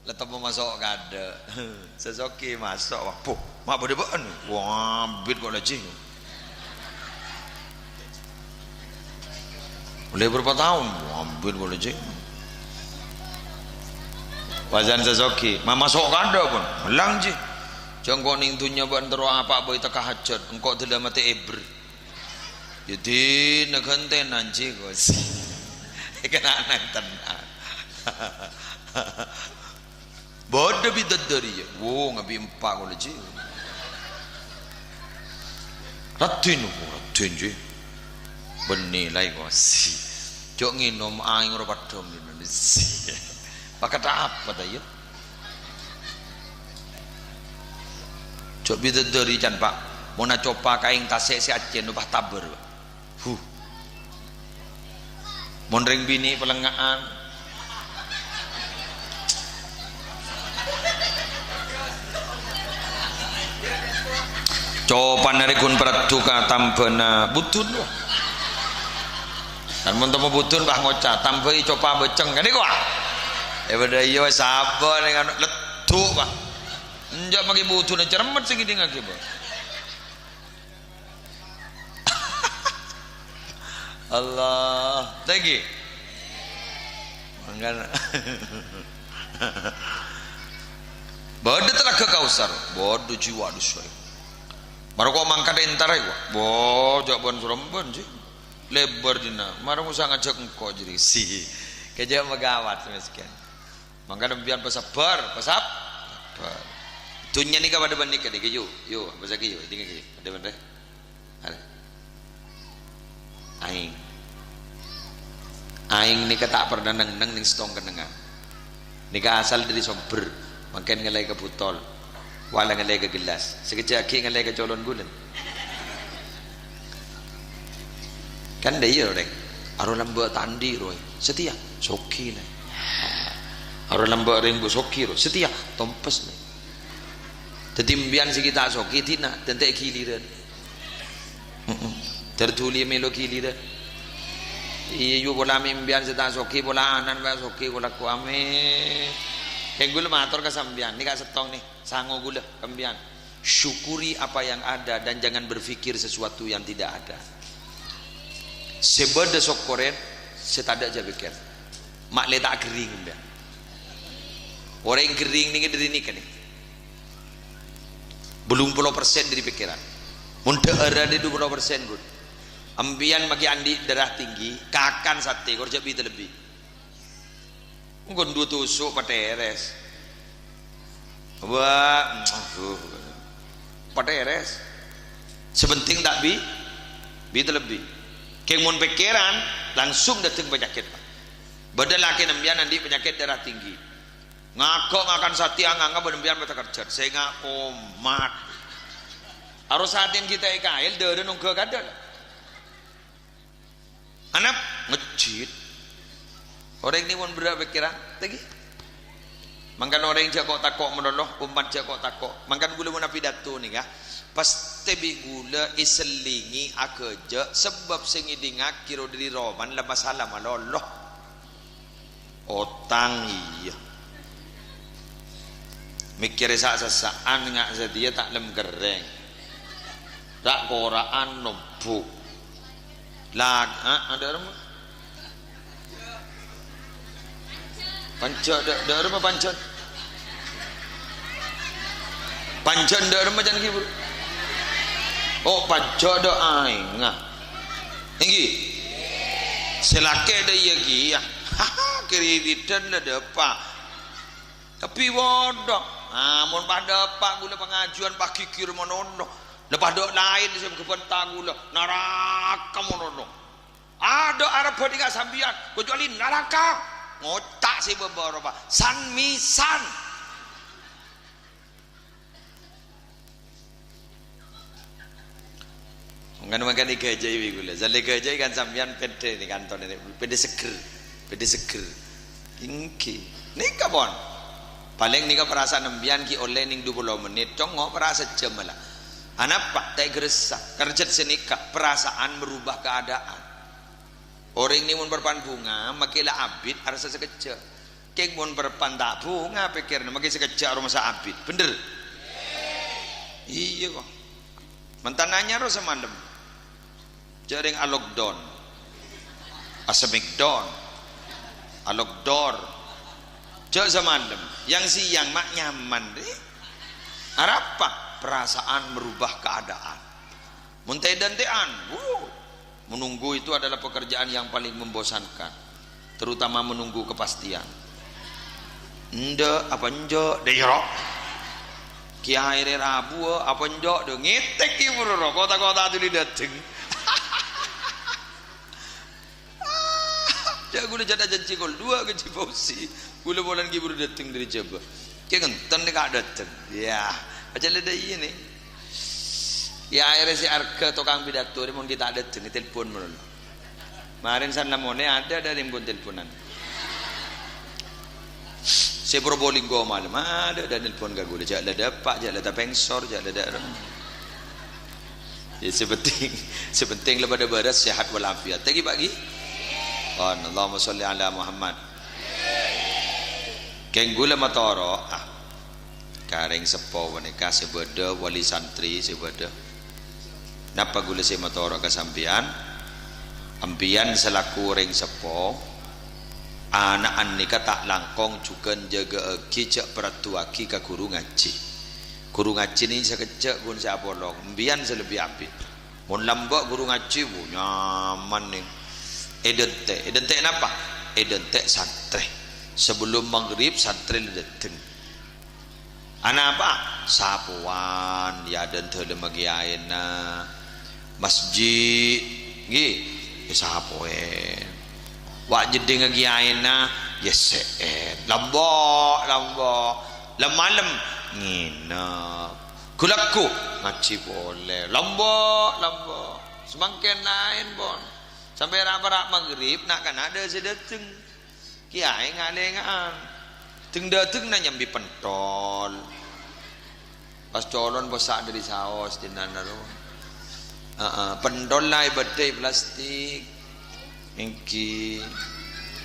La temmo maso' kadâ'. Sè soghi maso', wah, buh, ma' bâdâ bâ'ân. Wah, ambit ko' lajhi. Olle bârâmpa taon? Wah, ambit ko' lajhi. Pasan sè soghi, ma' maso' kadâ', pon. Mellang, jhi. Jhâ' engko' nèng dhunnya bâ'ân terro apa bhâi tekka hajhât, engko' dâlâ matè èbher. Ya dinna ghântèna, jhi, Gus. Kennengngan tenang. Bâdâ bidadari, ya. Wo, ngabi' empa' kaulâ, jhi. Raddhin, wo, raddhin, jhi. Bânnè laè, Gus. Jhâ' ngènom aèng ro padhâm, jhi. Pakadhâ' apa, ta, ya? Jhâ' bidadari can, Pa'. Mon acopa kaèng tasè' sè accèn, obâ tabâr, Pa'. Huh. Mon rèng binè' palèngnga'an. Copana rè ghun paraddhu ka tambhâna budun, wah. Kan mon temmo budun, wah, ngoca', "Tambhâi copa bâceng," kan nèko, wah. È, bâdâ iyâ, wah, sabâ nèng anu, leddhu', wah. Enjâ' makè buduna cermet sè ngèdingngaghi, Pa'. Allah. Thank you. Mangkana. Bâdâ Talaga Kausar. Bâdâ jiwa dusa. Mara ko' mangkat entar ae, ko'. Bo, jhâ' bân-sorembân, jhi. Lèbâr dinna'. Mara ngosa ngajhâk engko', jhi. Si. Kèjhâ' magawat, mèskèn. Mangkana empèyan pasabbhâr, pasab-, sabbhâr. Dhunnya nèka padâ bân nèka, nèka, yu, yu, apa sagi, yu, èdingngaghi, padâ bân rè. Arè. Aèng. Aèng nèka ta' pernah neng-enneng neng settong kennengngan. Nèka asal dâri sombher, mangkèn ngallè ka butol, wala ngallè ka gellas, sakejjhâ' aghi' ngallè ka colon ghulân. Kan dâ' iyâ, rèng. Aro lambâ' ta' andi', roy. Satèya, soghi, nè. Aro lambâ' rèng bu soghi, roy. Satèya, tompes, nè. Dhâddhi, empèyan sè ghi' ta' soghi, dinna', tèntè giliran. Heeh. Terduli mèlo giliran. Iyâ, yu, pola mè' empèyan sè ta' soghi, pola ana'na soghi, pola ko' amè. Kèng ghulâ mator ka sampèyan, nèka settong, nè, sango ghulâ, ka empèyan. Syukuri apa yang ada dan jangan berpikir sesuatu yang tidak ada. Sè bâdâ sokkorè, sè tadâ' jhâ' pèkkèr. Ma'lè ta' ghering, empèyan. Orèng ghering nèka dâri nèka, nè. Bâllung polo persen dâri pèkkèran. Mon dâ'ârâ dâ' du polo persen, Bun. Empèyan maghi andi' darah tinggi, kakan satè, kor jhâ' bi' talebbi. Engko' nduwâ tusuk patèrès. Wah, aduh. Patèrès. Sè penting ta' bi-, bi' talebbi. Kèng mon pèkkèran, langsung dâteng panyakèt, Pak. Bâdâ lakèna sampèyan andi' panyakèt darah tinggi. Ngako' ngakan satè anganga bân sampèyan pètè kerjhât. Sènga' komat. Arosaten kita è kaèl, dârâ nongghâ kadâl. Anap ngejjit. Orèng nèko mon berrâ' pèkkèran, tèngghi. Mangkana orèng jhâ' ko'-tako' malolo, ommat jhâ' ko'-tako'. Mangkana ghulâ mon apidato nèka, pastè bi' ghulâ èsellèngè aghâjâ', sabâb sè ngèdingngaghi ro-, dhâri romana la masalah malolo. Otang, iyâ. Mèkkèrè sa'-sassa'an nga' satèya ta' lem kerrèng. Ta' kora'an nobbhu. La, ah, adâ' remma. Panjhâ', dâ', dâ' remma panjhâ'. Panjhâ' dâ' remma can ghibur. Oh, panjhâ' dâ' aèngnga. Èngghi. Sè lakè dâ' iyâ kèya. Haha, kèrèdhidhân la dâpa'. Tapè bâdâ. Ah, mon padâ pa' ghulâ pangajiyân paghighir malolo. La padâ laèn sè ghâbânta ghulâ. Naraka malolo. Adâ' arebbhâ dhinga' sampèyan, kacuali naraka. Ngoca' sè bâbâ ropa. San-mèsan. Mangkana, mangkana èghâjâi bi' ghulâ. Sallè ghâjâi kan sampèyan pèdè nè kantor nè, pèdè seger. Pèdè seger. Èngghi. Nèka pon. Palèng nèka parasaan sampèyan ghi' ollè nèng dupolo mennit, congo' para sajjhâm la. Anapa? Ta' èghâressa. Kerjhât sè nèka, perasaan merubah keadaan. Orèng nè mon parpan bhunga, makè la abit arassa sakejjhâ'. Kèng mon parpan ta' bhunga, pèkkèrra makè sakejjhâ' aromasa abit. Bhender? Iyâ, ko'. Mantan nanya ro samalem. Jhâ' rèng a-lockdown. A-smackdown. A-lockdown. Jhâ' samalem. Yang sèyang ma' nyaman, rè. Arapa? Perasaan merubah keadaan. Mon tè'-dântè'an, wuh, menunggu itu adalah pekerjaan yang paling membosankan, terutama menunggu kepastian. Endâ' apa enjâ', dâ' iyâ, ro. Kèyaè rè rabuwâ, apa enjâ', dâ' ngètèk ghibur, ro. Kota-kota dhuli dâteng. Jhâ' ghulâ jhâ' ta' janji kol duwâ' ghâji fauzi. Ghulâ polana ghibur dâteng dhâri Jhâbâ. Kè ngènten nè ka' dâteng. Yâ, ajâ la dâ' iyâ nè. Yâ, akhèrra sè arghâ tokang pidato rè mon ghi' ta' dâteng, telpon malolo. Marèn san la molè adâ' dâ' rèmpon telponan. Sè Probolinggo malem, adâ' dâ' nelpon ka ghulâ. Jhâ' la dâpa', jhâ' la tapèngsor, jhâ' la dâ' rem. Yâ, sè penting, sè penting la padâ bârâs, sehat walafiat. Tèngghi, Pa', ghi? Pon, Allahumma sholli ala Muhammad. Kèng ghulâ matoro', ah, ka rèng seppo panèka sè bâdâ, wali santri sè bâdâ. Napa ghulâ sè matoro' ka sampèyan? Sampèyan salaku rèng seppo, ana'na nèka ta' langkong jhughân jâgâ'aghi jhâ' parduwâghi ka ghuru ngajhi. Ghuru ngajhi nè sakejjhâ' ghun sè apolong, sampèyan sè lebbi abit. Mon lambâ' ghuru ngajhi, bu, nyaman nè. Èdântè'. Èdântè' napa? Èdântè' santrè. Sabellum maghrib, santrè la dâteng. Anapa? Sapowan, yâ, dâ' dâlemma kèyaèna. Masjid, ghi, èsapowè. Wa' jeddhingnga kèyaèna, yâ, sè'è. Lambâ', lambâ'. Lem-malem, ngènep. Ghu-lagghu, ngajhi polè. Lambâ', lambâ'. Samangkèn laèn, pon. Sampè' ra'-para' maghrib, na'-kana' dâ' sè dâteng. Kèyaè nga'-lènga'an. Dhâng-dâdhângnga nyambi pentol. Pas colon possa' dâri saos dinana ro. Heeh, pentol la èbâddhâi plastik. Èngghi.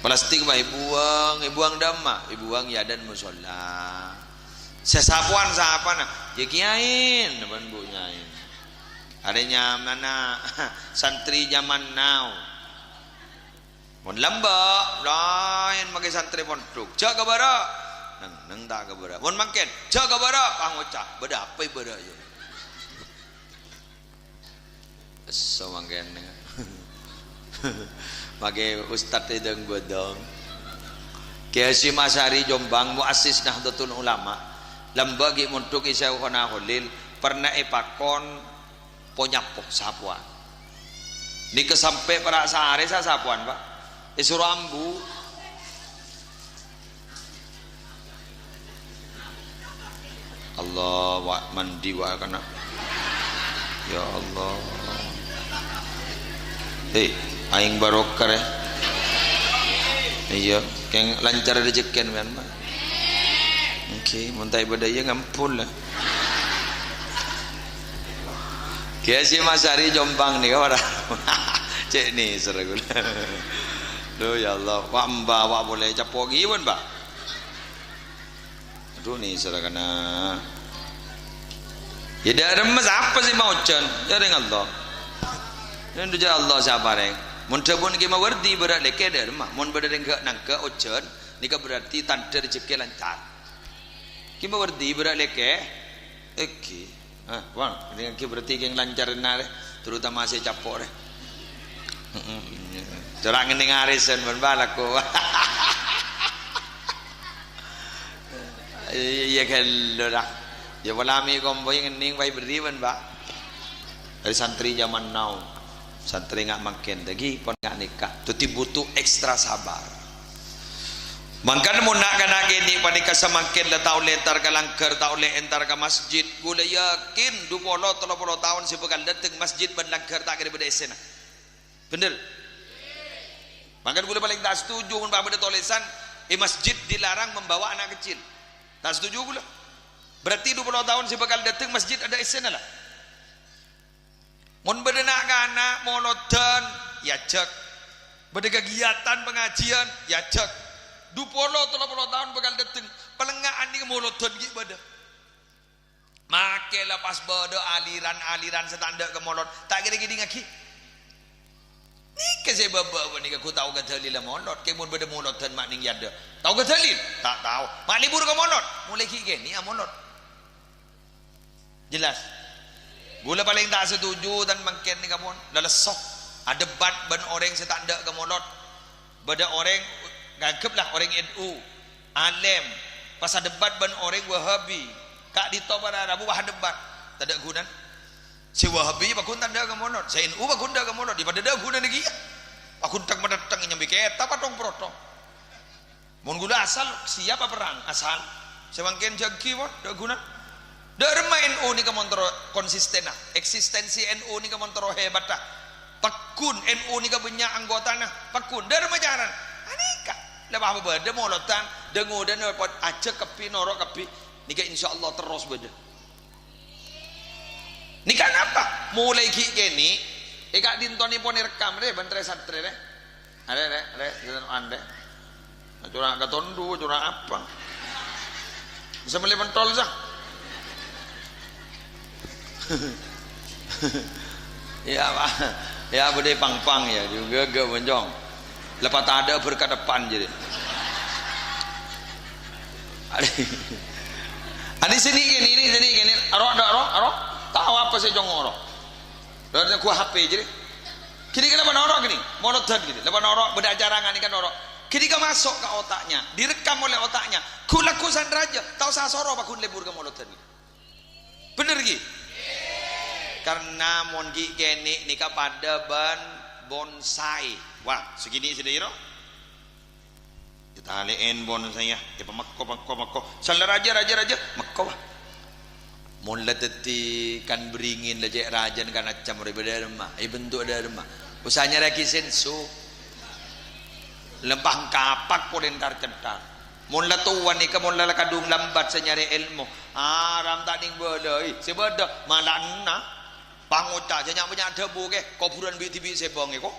Plastik bâ èbuwâng, èbuwâng dâ' emma? Èbuwâng è adâ'na mosolla. Sè sapowan sapana? Yâ kèyaèna bân bu nyaèna. Arè nyamana santri jaman now. Mon lambâ', laèn makè santrè pondhuk. Jhâ' ka bârâ'. Neng-enneng ta' ka bârâ'. Mon mangkèn, jhâ' ka bârâ'. Pangoca', bâdâ apa è bârâ' yâ? Esso mangkèn. Makè ustad è dâng-bâdâng. Kè Hasyim Asy'ari Jombang, muassis Nahdlatul Ulama. Lambâ' ghi' mondhuk è Syaikhona Kholil. Pernah èpakon po-nyapo, sapowan. Nèka sampè' para' saarè sa-, sapowan, Pa'. Èsoro ambu. Allah, wa' mandi wa' kana. Ya Allah. Hei, aèng barokah, rè. Iyâ, kèng lancar rejhekkèn, mèn, Pak. Èngghi, mon ta' bâdâ iyâ ngampol, la. Kèya si Mas Ari Jombang nèka ora. Cè' nèser kaulâ. Duh, ya Allah. Wa' emba, wa' polè capo' ghi, pon, Pak. Adhu, nèser kana. Yâ, dâ'remma sapa sè maojhân? Yâ, rèng Allah. Yâ, ndhu jâ' Allah sè aparèng. Mon dhâbuna Kè Mawardi bârâ' lèkè dâ'remma. Mon bâdâ rèng ghâ' nangghâ' ojhân, nèka berarti tandhâ rejhekkè lancar. Kè Mawardi bârâ' lèkè. Èngghi. Ah, Bang, ini lagi berarti yang lancar nare, terutama sè capo' rè. Heeh. Cora' ngennèng arèsan, ban balako. Iyâ, ghâllu la. Yâ, pola mè' kompoy ngennèng, bhâi berri', ban, Pak. Dâri santri zaman now. Santri nga' mangkèn, dâggi' pon nga' nèka. Dhâddhi butuh ekstra sabar. Mangkana mon na'-kana' kènè' panèka samangkèn la ta' ollè entar ka langghâr, ta' ollè entar ka masjid. Kaulâ yakin dupolo, tello polo taon sè bhâkal dâteng, masjid bân langghâr ta' kèra bâdâ essèna. Bhender? Mangkana kaulâ palèng ta' setuju mon bâdâ tolèsan, "È masjid dilarang membawa anak kecil." Ta' setuju kaulâ. Berarti dupolo taon sè bhâkal dâteng, masjid adâ' essèna la. Mon bâdâ na'-kana' molodhân, èajhâk. Bâdâ kagiyatan pangajiân, èajhâk. Dupolo, tello polo taon bhâkal dâteng, palèngnga'an nèka molodhân ghi' bâdâ. Makè la pas bâdâ aliran-aliran sè ta' endâ' ka molod, ta' kèra èkèdingngaghi. Nèka sè bâbâ panèka ghu tao ka dalilla molod, kè mon bâdâ molodhân ma' nèng è adâ'. Tao ka dalil? Ta' tao. Ma' lebur ka molod? Molaè ghi' kènè' amolod. Jelas? Kaulâ palèng ta' setuju tan mangkèn nèka pon, la lesso. Adebat bân orèng sè ta' endâ' ka molod. Bâdâ orèng, nganggep la orèng N U, alèm, pas adebat bân orèng Wahabi. Ka'dinto para rabu pas adebat. Tadâ' ghunana. Sè Wahabi pagghun ta' endâ' ka molod, sè N U pagghun endâ' ka molod, yâ padâ tadâ' ghunana kèya. Pagghun tek-matettek nyambi kètab atong-protong. Mon kaulâ asal, siap aperrang? Asal. Sè mangkèn jhâ' ghi' pon, tadâ' ghuna. Dâ'remma N U nèka mon terro konsistenna? Eksistensi N U nèka mon terro hebatta? Pagghun N U nèka bânnya' anggotana? Pagghun. Dâ'remma carana? Anèka. La bâ-, bâdâ molodhân, dâ-ngodâna pon ajhâk kabbhi, noro' kabbhi. Nèka insyaallah terros bâdâ. Nèka napa? Molaè ghi' kènè', è ka'dintonèpon èrekkam rè, bân rè-santrè rè. Arè, rè, rè, rè, anḍè'. Cora' katonḍu, cora' apa? Bisa mellè pentol, sa? Iyâ, Pak. Iyâ, bâḍâ pang-pang, yâ. Jhughâ, ghâ', boncong. Lepas tadâ' berkat depan, jadi. Adi, adi sini gini, ini sini gini. Aro, aro, aro, aro. Tao apa sè cong aro? Dâ' ghu H P jârèya. Ghânèka la panoro' ghânèka, molodhân ghânèka. La panoro' bâdâ acara ngani kan noro'. Ghânèka maso' ka otaknya, direkam oleh otaknya. Ghu-, lagghu' san rajâ, ta' osa soro pagghun lebur ka molodhân ghânèka. Bhender ghi? Karna mon ghi' kènè' nèka padâ bân bonsai. Wah, segini sè dhâjâro. Ètalè'èn bonsai, yâ, èpamekko, mekko, mekko. Sella rajâ, rajâ, rajâ, mekko, wah. Mon la dhâddhi kan bringin la cè' rajâna kan accam orèng bâdâ dâ'remma, èbentuk dâ'remma. Osa nyarèaghi senso. Lempah kapak polè entar-centar. Mon la towa nèka, mon la, la kadhung lambat sè nyarè èlmo. Aram ta' nèng bâlâi. Sè bâdâ, mala enna. Pangoca', jhâ' nya'-bânnya' dhâbu kè, kobhurân bi'-dhibi' sèbâng èko.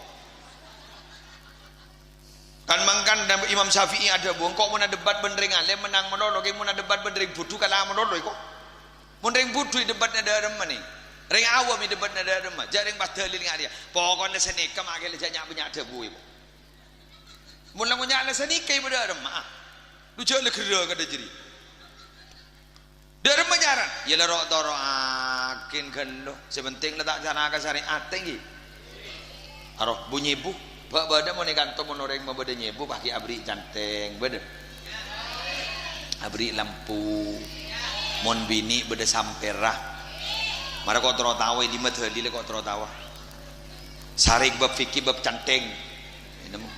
Kan mangkana Imam Syafi'i adhâbu, "Engko' mon adebat bân rèng alèm mennang malolo, kè mon adebat bân rèng budhu kala malolo èko." Mon rèng budhu èdebatna dâ'remma nè? Rèng awam èdebatna dâ'remma? Jhâ' rèng pas dalil nga' rèya. Pokokna sanèka makè la jhâ' nya'-bânnya' dhâbu èko. Mon la ngonya' la sanèka èbâ dâ'remma, ah. Lu jhâ' la ghârâ kadhâ jârèya. Dâ'remma carana? Yâ la ro'-toro'aghin ghâllu. Sè pentèng la ta' cana ka sarè'atta, èngghi. Aro, bu nyèbu. Bâ-, bâdâ mon è kanto mon orèng mabâdâ nyèbu, pas ghi' aberri' cantèng. Bâdâ? Aberri' lampu. Mon binè' bâdâ sampèra. Mara ko' terro taowa, è dimma dalilla ko' terro taowa. Sarè bab fikih, bab cantèng. Nèmmo.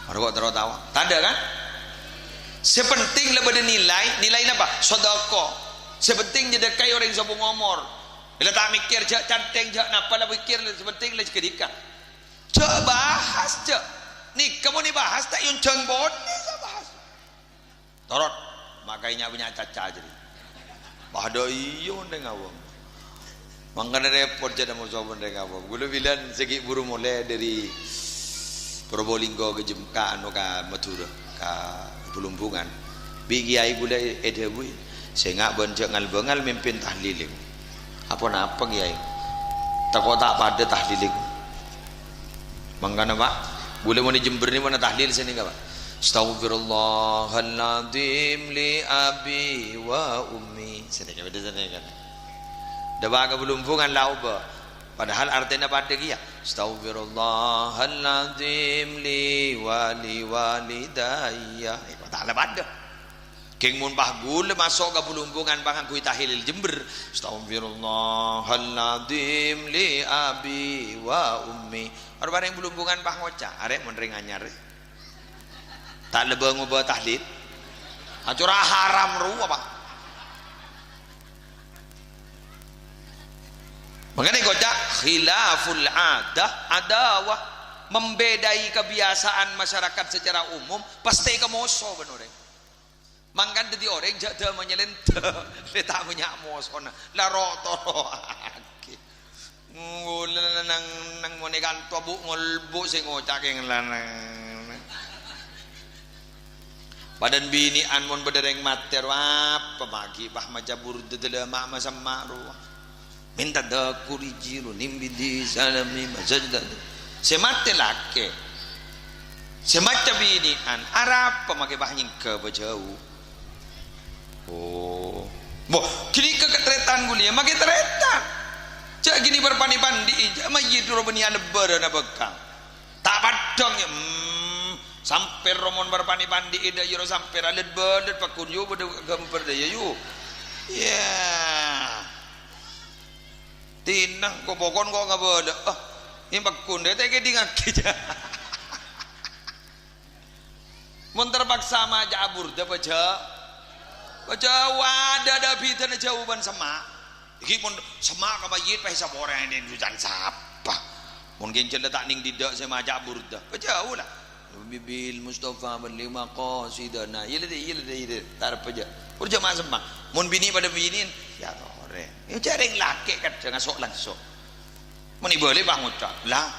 Mara ko' terro taowa. Tandhâ, kan? Sè penting la bâdâ nilai, nilai napa? Sodako. Sè penting nyedhekkaè orèng sobung omor. La ta' mèkkèr jhâ' canthèng, jhâ' napa la mèkkèr, sè penting la ghânèka. Jhâ' bahas, jhâ'. Nèka mon èbahas ta' èonjhâng ponè sè bahas. Torot, makaè nya-, bânnya' caca jârèya. Padâ iyâ mon rèng awam. Mangkana rèpot jhâ' moso mon rèng awam. Ghulâ bilân sè ghi' buru molè dâri Probolinggo ka Jem-, ka anu, ka Madhurâ, ka Bulumbungan. Bi' kèyaè ghulâ èdhâbuwi, "Sènga' bân jhâ' ngal-bângal mimpin tahlil." Aponapa, Kèyaè? Tako' ta' padâ tahlil iku. Mangkana, Pak, ghulâ mon è Jember nèko ana tahlil sè nèka, Pak. "Astaghfirullahaladzim li abi wa ummi." Sè nèka, bâdâ sè nèka. Dâpa' ka Bulumbungan la obâ. Padahal artèna padâ kèya. "Astaghfirullahaladzim li wa li walidayya." Èko ta' la padâ. Kèng mon pas ghulâ maso' ka Bulumbungan pas ngangghuy tahlil Jember, "Astaghfirullahaladzim li abi wa ummi." Arè-, arè Bulumbungan pas ngoca', "Arè' mon rèng anyar, rè'." Ta' lebâ ngobâ tahlil. Acora haram rowa, Pak. Mangkana èkoca' khilaful adah adawah, membedai kebiasaan masyarakat secara umum, pastè kamoso bân orèng. Mangkana dhâddhi orèng jhâ' dâmanya lèndâ, lè ta' bânnya' mosona, la ro-toro'aghi. Ngulâ nang, nang monè kanto bu' ngolbu' sè ngoca' kèng lanang. Padâna binè'an mon bâdâ rèng matè rowa, apa maghi pas maca burda dâlâma' masemma' rowa. Min tadzakkuri jirunin bidi salami masajda. Sè matè lakè'. Sè maca binè'an, arapa maghi pas nyèngghâ pajhâu. Oh. Boh, ghânèka katarètan ghulâ, maghi tarètan. Jhâ' ghânèka bâr panè pandi'i, jhâ' mayyit rowa bânnè alebbârâ na bhâkal. Ta' paddhâng, ya. Hmm, sampèr rowa mon bâr panè pandi'i, dâ' iyâ rowa sampèr alèt-bâlèt, pagghun yu bâdâ ghâmbhâr dâ' iyâ yu. Ya. Tinang, ko' pokon ko' ngabâlâ. Ah, ini pagghun dâ' ta' èkèdingngaghi, jhâ'. Mon terpaksa maca'a burda, pajhâ-, pajhâuwâ, dâ' bhidhâna jhâu bân semma'. Ghi' mon semma' ka mayyit, pas èsaporè neng jhujan sapa? Mon ghi' jhâ' la ta' neng didâ' sè maca'a burda, pajhâuwâ la. "Bibil Mustafa balligh maqasidana." Iyâ la, iyâ la, iyâ la. Ta' arep pajhâ-, pur jhâ' ma' semma'. Mon binè' padâ binè', ya torè. Ya jhâ' rèng lakè' kadhâng aso'-langso'. Mon èbâli pas ngoca', "La,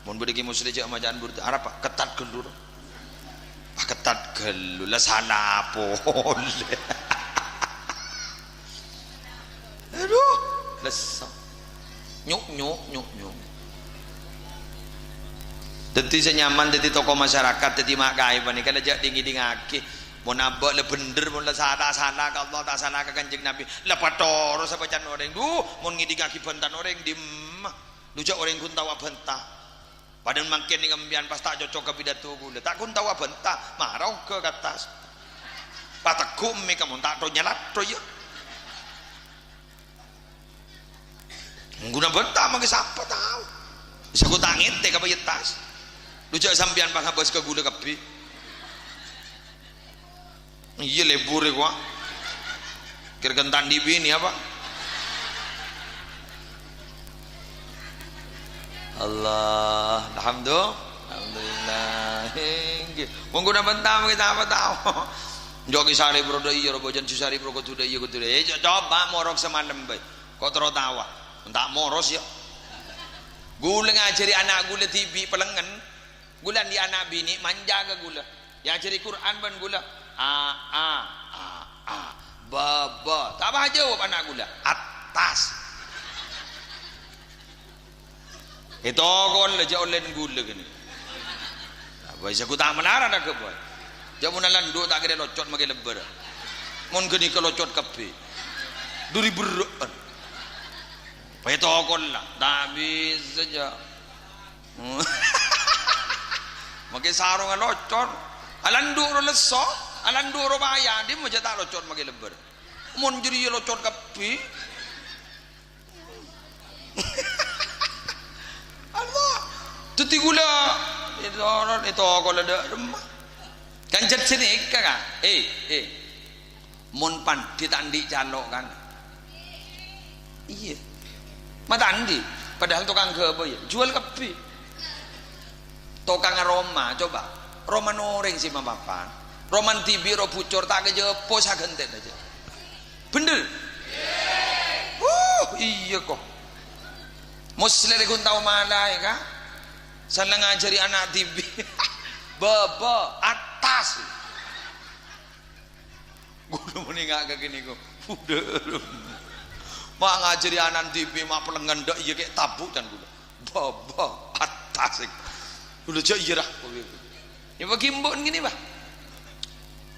mon bâdâ Kè Musleh jhâ' maca'an burda, arapa? Kettat ghâllu, ro." Ah, kettat ghâllu, la sala polè. Adhu, lesso. Nyuk-nyuk, nyuk-nyuk. Dhâddhi sè nyaman dhâddhi tokoh masyarakat, dhâddhi ma' kaè panèka la jhâ' ding-ngèdingngaghi. Mon abâ' la bhendher, mon la sa-, ta' sala ka Allah, ta' sala ka Kanjeng Nabi, la patoro' sabâcaan orèng. Dhu, mon ngèdingngaghi bhântan orèng, dimma. Dhu jhâ' orèng ghun tao abhânta. Padâna mangkèn nèng sampèyan pas ta' cocok ka pidato ghulâ. Ta' ghun tao abhânta, mara ongghâ ka attas. Pategghu' mè' ka mon ta' to-nyalatto, iyâ. Ghun abhânta mangkè sapa tao? Bisa ghun ta' ngètè ka payettas. Dhu jhâ' sampèyan pas ngabâs ka ghulâ kabbhi. Iyâ, lebur è kowa. Kèr-kèr ta' andi' binè apa? Allah, alhamdulillah. Alhamdulillah. Èngghi. Wong ghun abhânta mangkè sapa tao? Jhâ' Kè Sarè bro dâ' iyâ, ro bâjâna Kè Sarè bro kodhu dâ' iyâ, kodhu dâ' iyâ. Jhâ' coba morok samalem bhâi. Ko' terro tawa. Ta' moros, yâ. Ghulâ ngajhâri ana' ghulâ dhibi' pèlengngen. Ghulâ andi' ana' binè' manja ka ghulâ. Èajhâri Qur'an bân ghulâ. A, a, a, a. Ba, ba. Ta' pas ajâwâb ana' ghulâ. Attas. Ètokol jhâ' ollèna ghulâ kènè. Apa bisa ghun ta' malarat agâ, boy? Jhâ' mon alandhu' ta' kèra locot makè lebbhâr. Mon ghânèka locot kabbhi. Duri berrâ'ân. Ètokol la. Ta' bisa, jhâ'. Makè sarongnga locot. Alandhu' ro lesso, alandhu' ro paya, dimma jhâ' ta' locot makè lebbhâr. Mon jârèya locot kabbhi. Allah. Dhâddhi ghulâ ètoro-, ètokola dâ' remma. Kan jhât sè nèka, Ka'. Eh, eh. Mon pandhi ta' andi' calo', kan? Iyâ. Ma' ta' andi'. Padahal tokang ghâbây, jhuwâl kabbhi. Tokangnga roma, coba. Romana orèng sè mapapan. Romana dhibi' ro bucor, ta' kajhâpo saghântèna, jhâ'. Bhender? Uh, iyâ, ko'. Moslèh rè ghun tao malaè, Ka'. Sala ngajhâri ana' dhibi'. Bâbâ, attas. Ghulâ monè nga' ka kènè', ko'. Bhender. Ma' ngajhâri ana' dhibi', ma' pelengngen dâ' iyâ kè' tabu' can ghulâ. Bâbâ, attas. Ghulâ jhâ' iyâ, ra. Yâ, bâgi embu'en ngènè, Pak.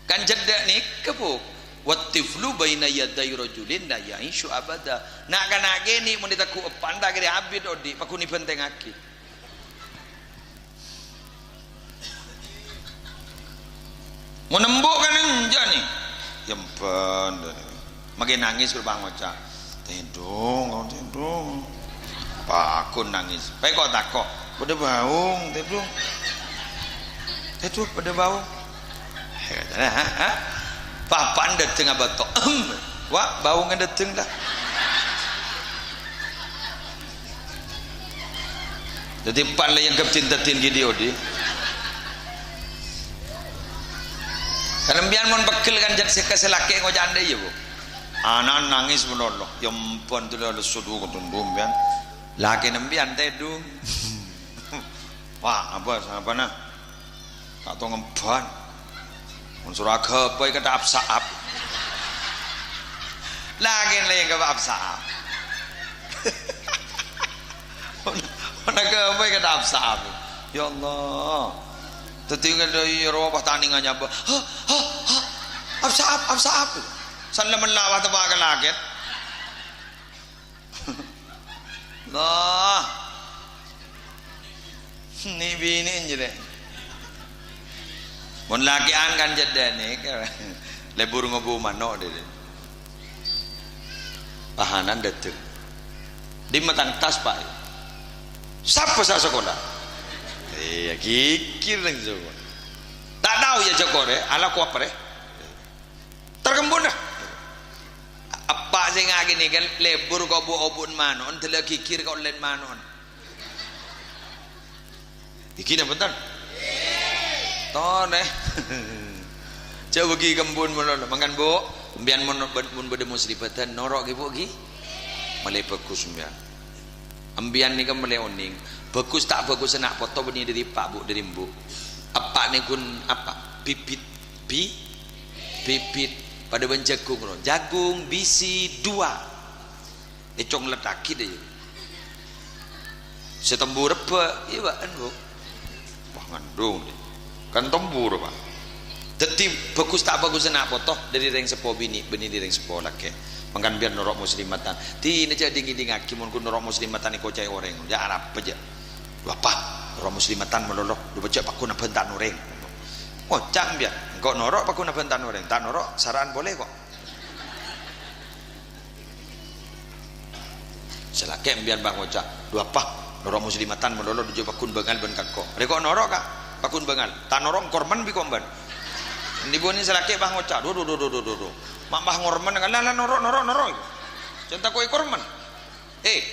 Kan jhât dâ' nèka, Bu. "Wat-tiflu baina yaday rajulin la ya'isyu abada." Na'-kana' kènè' mon ètegghu' eppa'na ta' kèra abit odi', pagghun èbhântèngngaghi. Mon embu' kan enjâ' nè. Yâ emban, dâ' nè. Maghi nangès, ghuru pangoca'. "Tèdhung, kau tèdhung." Pagghun nangès. Pèko' tako'. "Padâ baung, tèdhung." "Tèdhung, padâ baung." He, katanya, ha? Ha? Papan dâteng abâto. Ehem. Wa', baungnga dâteng, ta'? Dhâddhi, pan la èangghep cinta din ghi' dhi-odhi. Kan empiyan mon peggel kan jhât sè ka sè lakè' ngoca' andâ' iyâ, Bu. Ana'na nangès malolo. Yâ emban, dulâ lesso dhu kodhu empiyan. Lakèna empiyan tèdhung. Wah, apa, sapa, nah? Ta' tao ngemban. Mon soro aghâbây kadhâ' ap-saap. Lakèna lè ghâbây ap-saap. Mon, mon aghâbây kadhâ' ap-saap. Ya Allah. Dhâddhi kan dâ' iyâ rowa pas tanènga nyabâ. "Hah, hah, hah. Ap-saap, ap-saap." San la mella' pas teppa' ka lakèn. Lah. Nè binè' jârèya. Mon lakè'an kan jhât dâ' nèka. Lebur ngobu mano' dâ' rè. Pahanan dâteng. "Dimma tang tas, Pak?" "Sapa sè asakola?" Iyâ, ghighir neng sakola. "Ta' tao, yâ, jhâ' korè, alako apa, rè?" Tarkembun, dâ. Eppa' sè ngakènè kan lebur ka obu'-obu'en mano'en, dâlla ghighir ka ollèna mano'en. Ghighir napa enten? Ton, eh. Jhâ' bâgi kembun malolo. Mangkana, Bu, empiyan mon, mon bâdâ muslimatta, noro' ghi, Bu, ghi. Malè bhâghus empiyan. Empiyan nèka malè onèng. Bhâghus ta' bhâghus ana' poto bânnè dâri eppa', Bu, dâri embu'. Eppa' nèka ghun apa? Bibit. Bi-, bibit. Padâ bân jhâghung, ro. Jhâghung bisi dua. Èconglettaghi, dâ, iyâ. Sè tembu rebbhâ, iyâ, bâ'en, Bu. Wah, ngandung, dâ. Kan tembu, Pak. Dhâddhi, bhâghus ta' bhâghus ana' poto dâri rèng seppo binè', bânnè dâri rèng seppo lakè'. Mangkana empiyan noro' muslimatan. Dinah jhâ' ding-ngèdingngaghi mon ghun noro' muslimatan èkocaè orèng. Jhâ' arapa, jhâ'. Lho, apa? Noro' muslimatan malolo. Lho, jhâ' pagghun abhânta orèng. Ngoca' empiyan, "Engko' noro' pagghun abhânta orèng. Ta' noro' sara'an polè, ko'." Sè lakè' empiyan pas ngoca', "Lho, apa? Noro' muslimatan malolo, jhâ' pagghun bângal bân kakko." "Rè ko' noro', Ka', pagghun bângal. Ta' noro' ngormen bi' ko' bân." Endi bânnè sè lakè' pas ngoca', "Dhu, dhu, dhu. Ma' pas ngormen, kan la, la, noro', noro', noro'." Jhân tako' èkormen. Eh,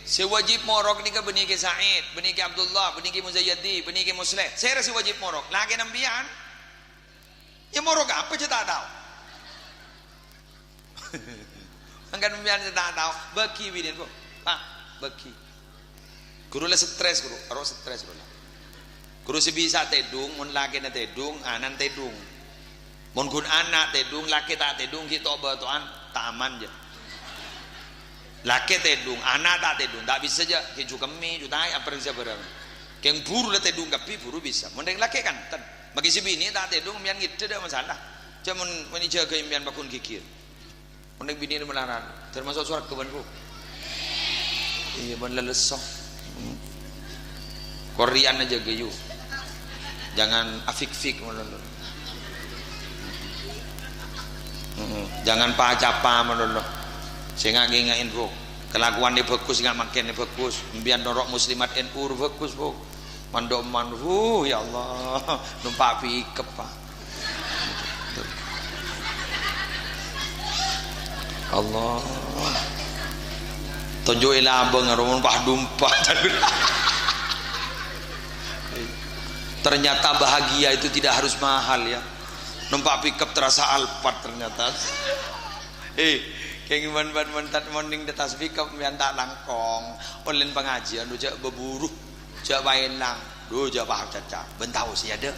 sè wajib morok nèka bânnè Kè Said, bânnè Kè Abdullah, bânnè Kè Muzayyadi, bânnè Kè Musleh. Sèra sè wajib morok? Lakèna empiyan. Yâ morok apa jhâ' ta' tao? Mangkana empiyan sè ta' tao, bâgi binèna, Bu. Pak, bâgi. Ghuru la stres, ghuru. Aro stres, ghuru la. Ghuru sè bisa tèdhung, mon lakèna tèdhung, ana'na tèdhung. Mon ghun ana' tèdhung, lakè ta' tèdhung, ghi' to'-bâto'an, ta' aman, jhâ. Lakè tèdhung, ana' ta' tèdhung, ta' bisa, jhâ, ghi' jhukemmè, jhutaè, apa rèng sabârâng. Kèng buru la tèdhung kabbhi, buru bisa. Mon rèng lakè' kan, ten. Maghi sè binè' ta' tèdhung, empiyan ngèdhâ, ta' masalah. Jhâ' mon, mon èjâgâ empiyan pagghun ghighir. Mon rèng binè' malarat, termasuk sowarghâ bân, Bu. Iyâ, bân lalesso. Hmm. Korèyan ajâgâ, yu. Jangan afik-fik malolo. Mm-mm. Jangan pa-capa malolo. Sè nga'-ngènga'è, Bu. Kelakuanna bhâghus, nga' mangkènna bhâghus. Empiyan noro' muslimat N U bhâghus, Bu. Mandhâ' man, wuh, ya Allah. Nompa' pickup, Pak. Allah. Tonjok e labâng, roman pah dumpa. Ternyata bahagia itu tidak harus mahal, ya. Numpak pickup terasa Alphard ternyata. Eh, kèng man, man, man, tat-, mon ning di attas pickup, mbiyan ta' langkong. Ollèna pangajiân, jhâ' bâburu, jhâ' paèlang. Dhu, jhâ' paham caca. Bân tao sè adâ'.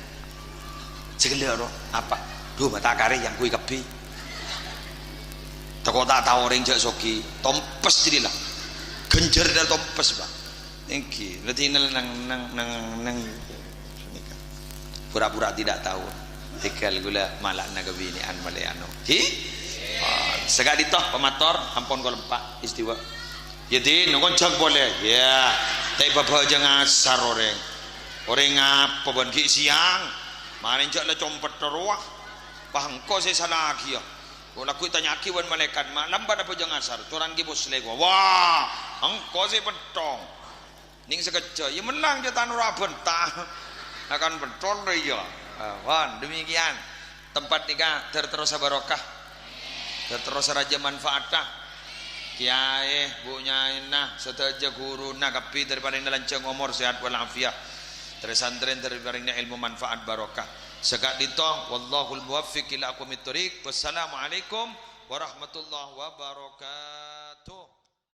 Sè ghellâ' ro, apa? Dhu, mata karè yang kui kabbhi. Tako' ta' tao orèng jhâ' soghi. Tompes jâriyâ la. Ghânjhârânna tompes, Pak. Èngghi, berarti nel-, nang, nang, nang, nang, pura-pura tidak tahu. Tegal ghulâ mala'na kabinè'an malè anu. Ghi? Oh, saka'dinto pamator, ampon kalempa, istiwa. Ya, Din, nongko jhâng polè. Ya, ta' bâbâ jhâng asar orèng. Orèng apa bân ghi' siang? Marèn jhâ' la compet terro, ah. Wah, engko' sè sala aghi, ya. Kok lagghu' ètanya'aghi bân malaèkat, "Ma' lambat apa jhâng asar?" "Corang ghi' poslè, gua." Wah, engko' sè pettong. Ning sakejjhâ', iyâ mennang jhâ' ta' noro' abhânta. Akan pentol rè iyâ. Ah, wan, demikian. Tempat nèka ter-terrosa barokah. Ter-terrosa rajâ manfaatta. Kèyaè, bu nyaèna, sadhâjâ ghuruna kabbhi dâri parèngna lanjhâng omor, sehat walafiat. Ter-santrèn dâri parèngna èlmo manfaat barokah. Saka'dinto, wallahul muwaffiq ila aqwamit thoriq. Wassalamualaikum warahmatullahi wabarakatuh.